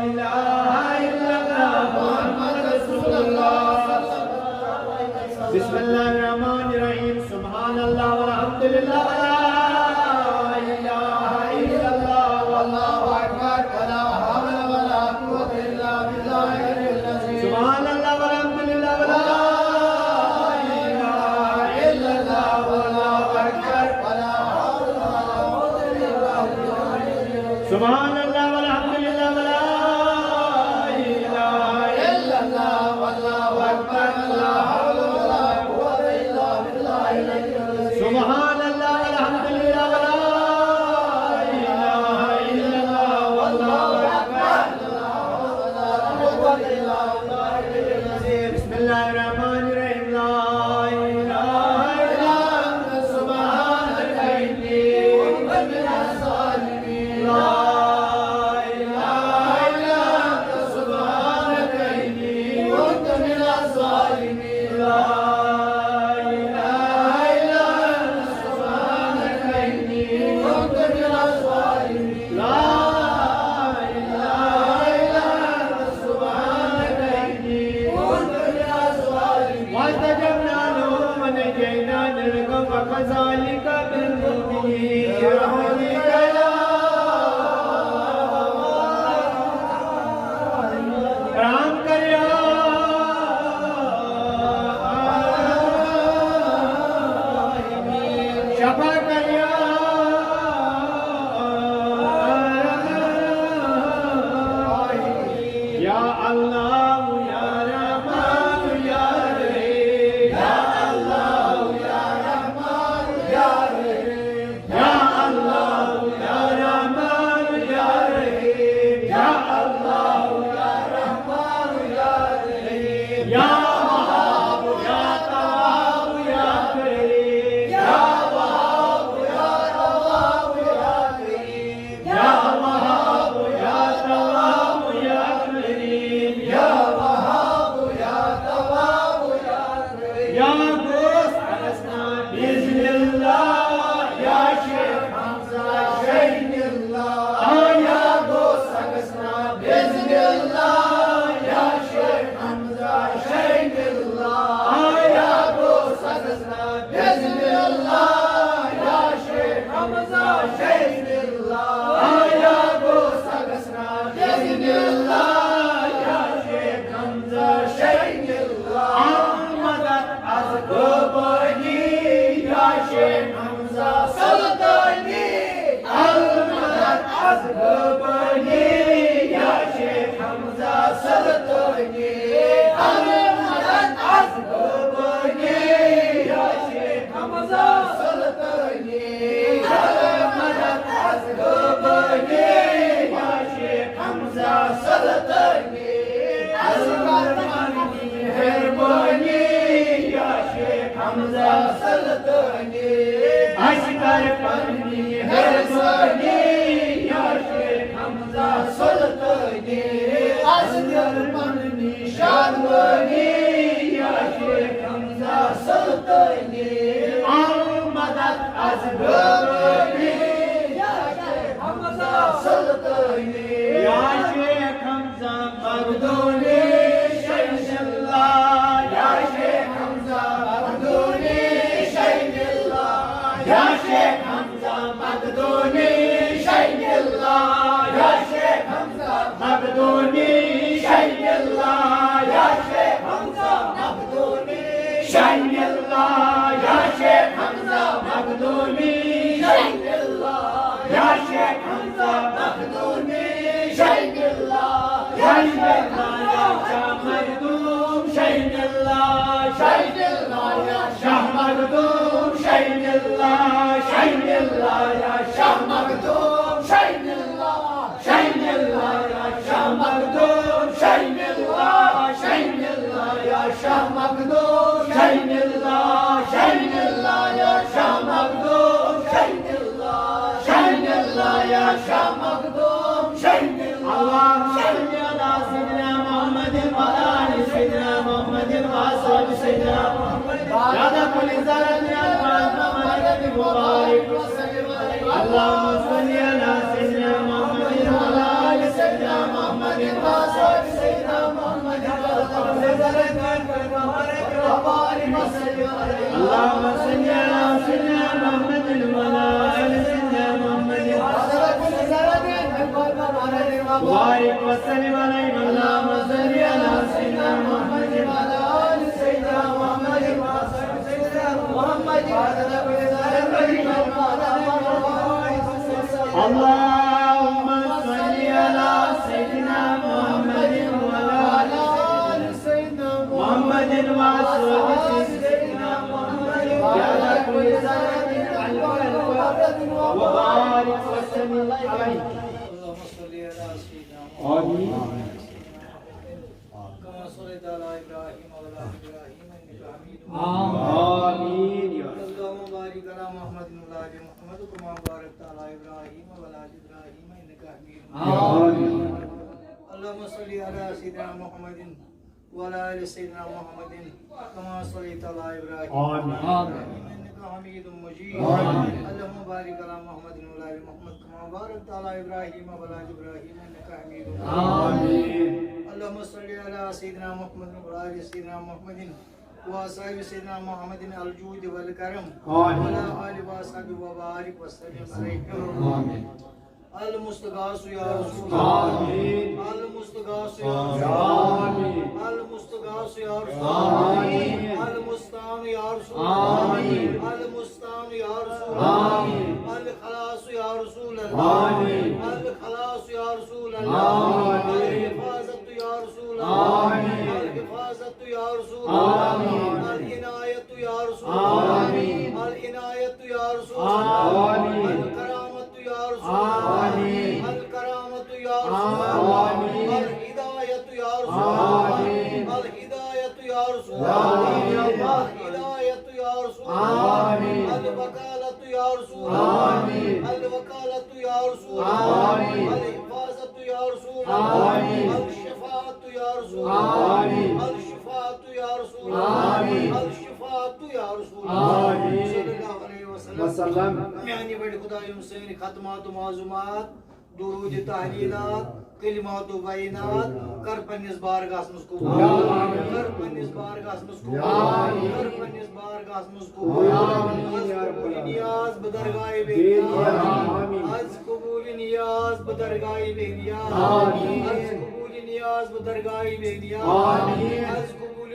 إله إلا الله محمد رسول الله. بسم الله الرحمن الرحيم. سبحان الله والحمد لله ولا إله إلا الله والله أكبر ولا حول ولا قوة إلا بالله العلي العظيم. سبحان الله والحمد لله ولا إله إلا الله والله أكبر ولا حول ولا قوة إلا بالله العلي العظيم. سبحان الله والحمد لله ولا إله إلا الله والله أكبر ولا حول ولا قوة إلا بالله العلي العظيم. سبحان الله والحمد لله ولا إله إلا الله والله أكبر. بسم الله الرحمن الرحيم. لا إله إلا أنت سبحانك إني كنت من الظالمين. لا إله إلا أنت سبحانك إني كنت من الظالمين. لا إله إلا أنت سبحانك إني كنت من الظالمين. لا إله إلا أنت سبحانك إني كنت من الظالمين. فاستجبنا له ونجيناه من الغم وكذلك ننجي المؤمنين. برحمتك يا رحم کر یا، شفا کر یا، یا اللہ، یا رحمان، یا رحیم، یا اللہ، یا رحمان، یا رحیم. یا اللہ، یا رحمان، یا رحیم، یا اللہ، یا رحمان، یا رحیم، یا وہاب، یا تواب، یا کریم، یا وہاب، حمزہ سلطانی، المدد از غبانی، یا شیخ حمزہ سلطانی، المدد از غبانی، یا شیخ حمزہ سلطانی، المدد از غبانی، یا شیخ حمزہ سلطانی، اصغر پننی مہربانی، یا شیخ حمزہ سلطانی، اصغر پننی مہربانی، یا شیخ حمزہ سلطانی، اصغر پننی شادمانی، یا شیخ حمزہ سلطانی، آمدت از غبانی، یا شیخ حمزہ سلطانی، یا شیخ حمزہ مقدونی شین اللہ، یا شیخ حمزہ مقدونی شین اللہ، یا شیخ حمزہ مقدونی شین اللہ، یا شیخ حمزہ مقدونی شین اللہ، یا شیخ حمزہ مقدونی شین اللہ، یا شیخ حمزہ مقدونی شین اللہ، یا شیخ حمزہ مقدونی شین اللہ، شین اللہ، یا شاہ مخدوم شین اللہ، شین اللہ، یا شاہ مخدوم شین اللہ، شین اللہ، یا شاہ مخدوم شین اللہ، شین اللہ، یا شاہ مخدوم شین اللہ، شین اللہ، یا شاہ مخدوم شین اللہ، شین اللہ، یا شاہ مخدوم شین اللہ، شین اللہ، یا شاہ مخدوم شین اللہ۔ اللهم صل على سيدنا محمد وعلى آل سيدنا محمد وأصحاب سيدنا محمد. يا ذا كل زلة يا محمد وبارك وسلم عليه. اللهم صل على سيدنا محمد وعلى آل سيدنا محمد وأصحاب سيدنا محمد. اللهم صل على سيدنا محمد وعلى آل سيدنا محمد. وبارك وسلم عليه. اللهم صل على سيدنا محمد وعلى آل سيدنا محمد. اللهم صل على سيدنا محمد وعلى آل سيدنا محمد وعلى آل سيدنا محمد. وبارك وسلم عليه. اللهم صل على سيدنا محمد. آمين. كما صليت على إبراهيم وعلى آل إبراهيم إنك حميد مجيد. آمين يا رب. اللهم بارك على محمد وعلى آل محمد كما باركت على إبراهيم وعلى آل إبراهيم إنك حميد مجيد. آمين. اللهم صل على سيدنا محمد وعلى آل سيدنا محمد كما صليت على إبراهيم آمين. وعلى آل إبراهيم إنك حميد مجيد. آمين. اللهم بارك على محمد وعلى آل محمد كما باركت على إبراهيم وعلى آل إبراهيم إنك حميد مجيد. آمين. اللهم صل على سيدنا محمد وعلى آل سيدنا محمد وأصحاب سيدنا محمد الجود والكرم آمين. وعلى آل وأصحاب وبارك وسلم عليهم. آمين. المستغاث يا رسول الله. آمين. المستغاث يا رسول الله. آمين. المستغاث يا رسول الله. آمين. المستعان يا رسول الله. آمين. المستعان يا رسول الله. آمين. الخلاص يا رسول الله. آمين. الخلاص يا رسول الله. آمين. الحفاظة يا رسول الله. آمين. الحفاظة يا رسول الله. آمين. العناية يا رسول الله. آمين. العناية يا رسول الله. آمين. الكرامة يا رسول الله. آمين. الكرامة يا رسول الله. آمين. الهداية يا رسول الله. آمين. الهداية يا رسول الله. آمين. الهداية يا رسول الله. آمين. الوكالة يا رسول الله. آمين. الوكالة يا رسول الله. آمين. الحفاظة يا رسول الله. آمين. الشفاعة يا رسول الله. آمين. الشفاعة يا رسول الله. آمين. الشفاعة يا رسول الله. آمين. صلى الله عليه وسلم. وسلم. میانہِ بڑِ خدایہِ یِم سٲنۍ ختمات و معزومات، درود تحلیلات، کلمات و بینات، کر پننِس بارگاہس منٛز قبول۔ آمین۔ کر پننِس بارگاہس منٛز قبول۔ آمین۔ کر پننِس بارگاہس منٛز قبول۔ آمین۔ از قبول نیاز بدرگاہ بے نیاز۔ آمین۔ از قبول نیاز بدرگاہ بے نیاز۔ آمین۔ از قبول نیاز بدرگاہ بے نیاز۔ آمین۔ از قبول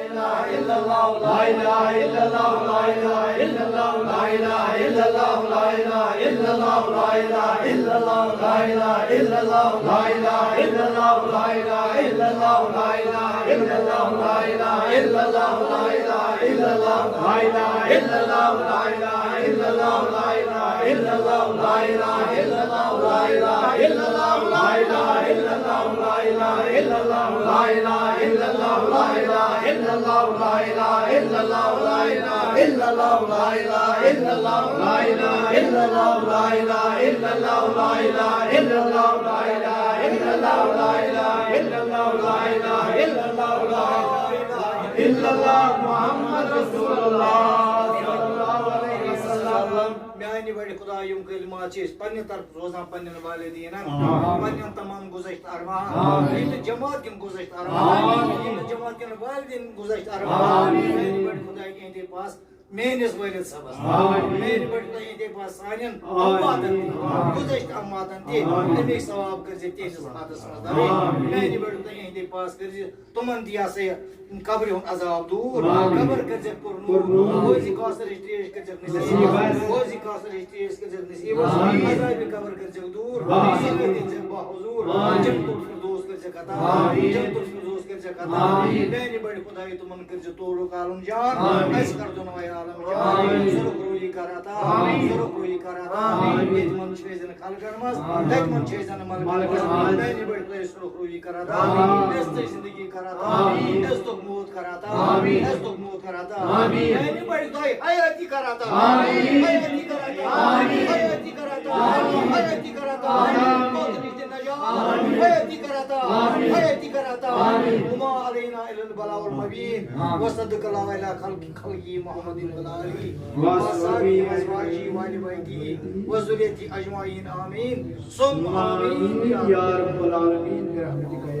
الا اللہ محمد رسول اللہ صلی اللہ علیہ وسلم۔ میانہِ بڑِ خدا، یِم کلمات چھِ أسۍ پننہِ طرفہٕ سوزان پننٮ۪ن والدینن، آمین۔ پننٮ۪ن تمام گُذشتہٕ ارواحن، آمین۔ یِم جماعت کٮ۪ن گُذشتہٕ ارواحن، آمین۔ یِم جماعت کٮ۪ن والدین گُذشتہٕ ارواحن۔ آمین۔ میانہِ بڑِ خدا، یِہنٛدِ پاس میٲنِس والد صٲبس، آمین۔ میانہِ بڑِ خدا، یِہنٛدِ پاس سانٮ۪ن آمین۔ امواتن تہِ، آمین۔ گُذشتہٕ امواتن تہِ، آمین۔ تمیُک ثواب کٔرزِ تِہنٛدِس مدس منٛز دٲخل۔ آمین۔ میانہِ بڑِ خدا، یِہنٛدِ پاس کٔرزِ تِمن تہِ، یہِ ہسا یہِ، قبرِ ہُنٛد عذاب دوٗر، آمین۔ قبر کٔرزٮ۪کھ پُر نوٗر، پُر نوٗر۔ روزِ کٲثرٕچ تریش کٔرزٮ۪کھ نصیٖب، نصیٖب۔ روزِ کٲثرٕچ تریش کٔرزٮ۪کھ نصیٖب، آمین۔ عذابِ قبر کٔرزٮ۪کھ دوٗر، آمین۔ سِنہٕ کٔرزٮ۪کھ باحضوٗر، آمین۔ جنت الفردوس کٔرزٮ۪کھ عطا، آمین۔ جنت الفردوس کٔرزٮ۪کھ عطا۔ آمین۔ میانہِ بڑِ خدایہِ، تِمن کٔرزِ طول و عالم جان، آمین۔ اَسہِ کر دۄنوَے عالم جان، آمین۔ سُرخ رویی کر عطا، آمین۔ سُرخ رویی کر عطا۔ آمین۔ ییٚتہِ منٛز چھِ أسۍ خلقن منٛز، تَتہِ منٛز چھِ أسۍ زَن ملکس منٛز۔ میانہِ بڑِ خدایہِ، سُرخ رویی کر عطا۔ آمین۔ عزتٕچ زندگی کر عطا۔ آمین۔ عزتُک موت کر عطا۔ آمین۔ عزتُک موت کر عطا۔ آمین۔ میانہِ بڑِ خدایہِ، حیٲتی کر عطا۔ آمین۔ حیٲتی کر عطا۔ آمین۔ حیٲتی کر عطا۔ آمین۔ حیٲتی کر عطا۔ آمین۔ موتہٕ نِش دِ نجات۔ آمین۔ حیٲتی کر عطا۔ آمین۔ حیٲتی کر عطا۔ آمین۔ وما علینا الا البلاغ۔ المبين. وصدق الله على خلق خلقه محمد وعلى آله وأصحابه وأزواجه وأهل بيته وذريته أجمعين. آمين ثم آمين يا رب العالمين برحمتك يا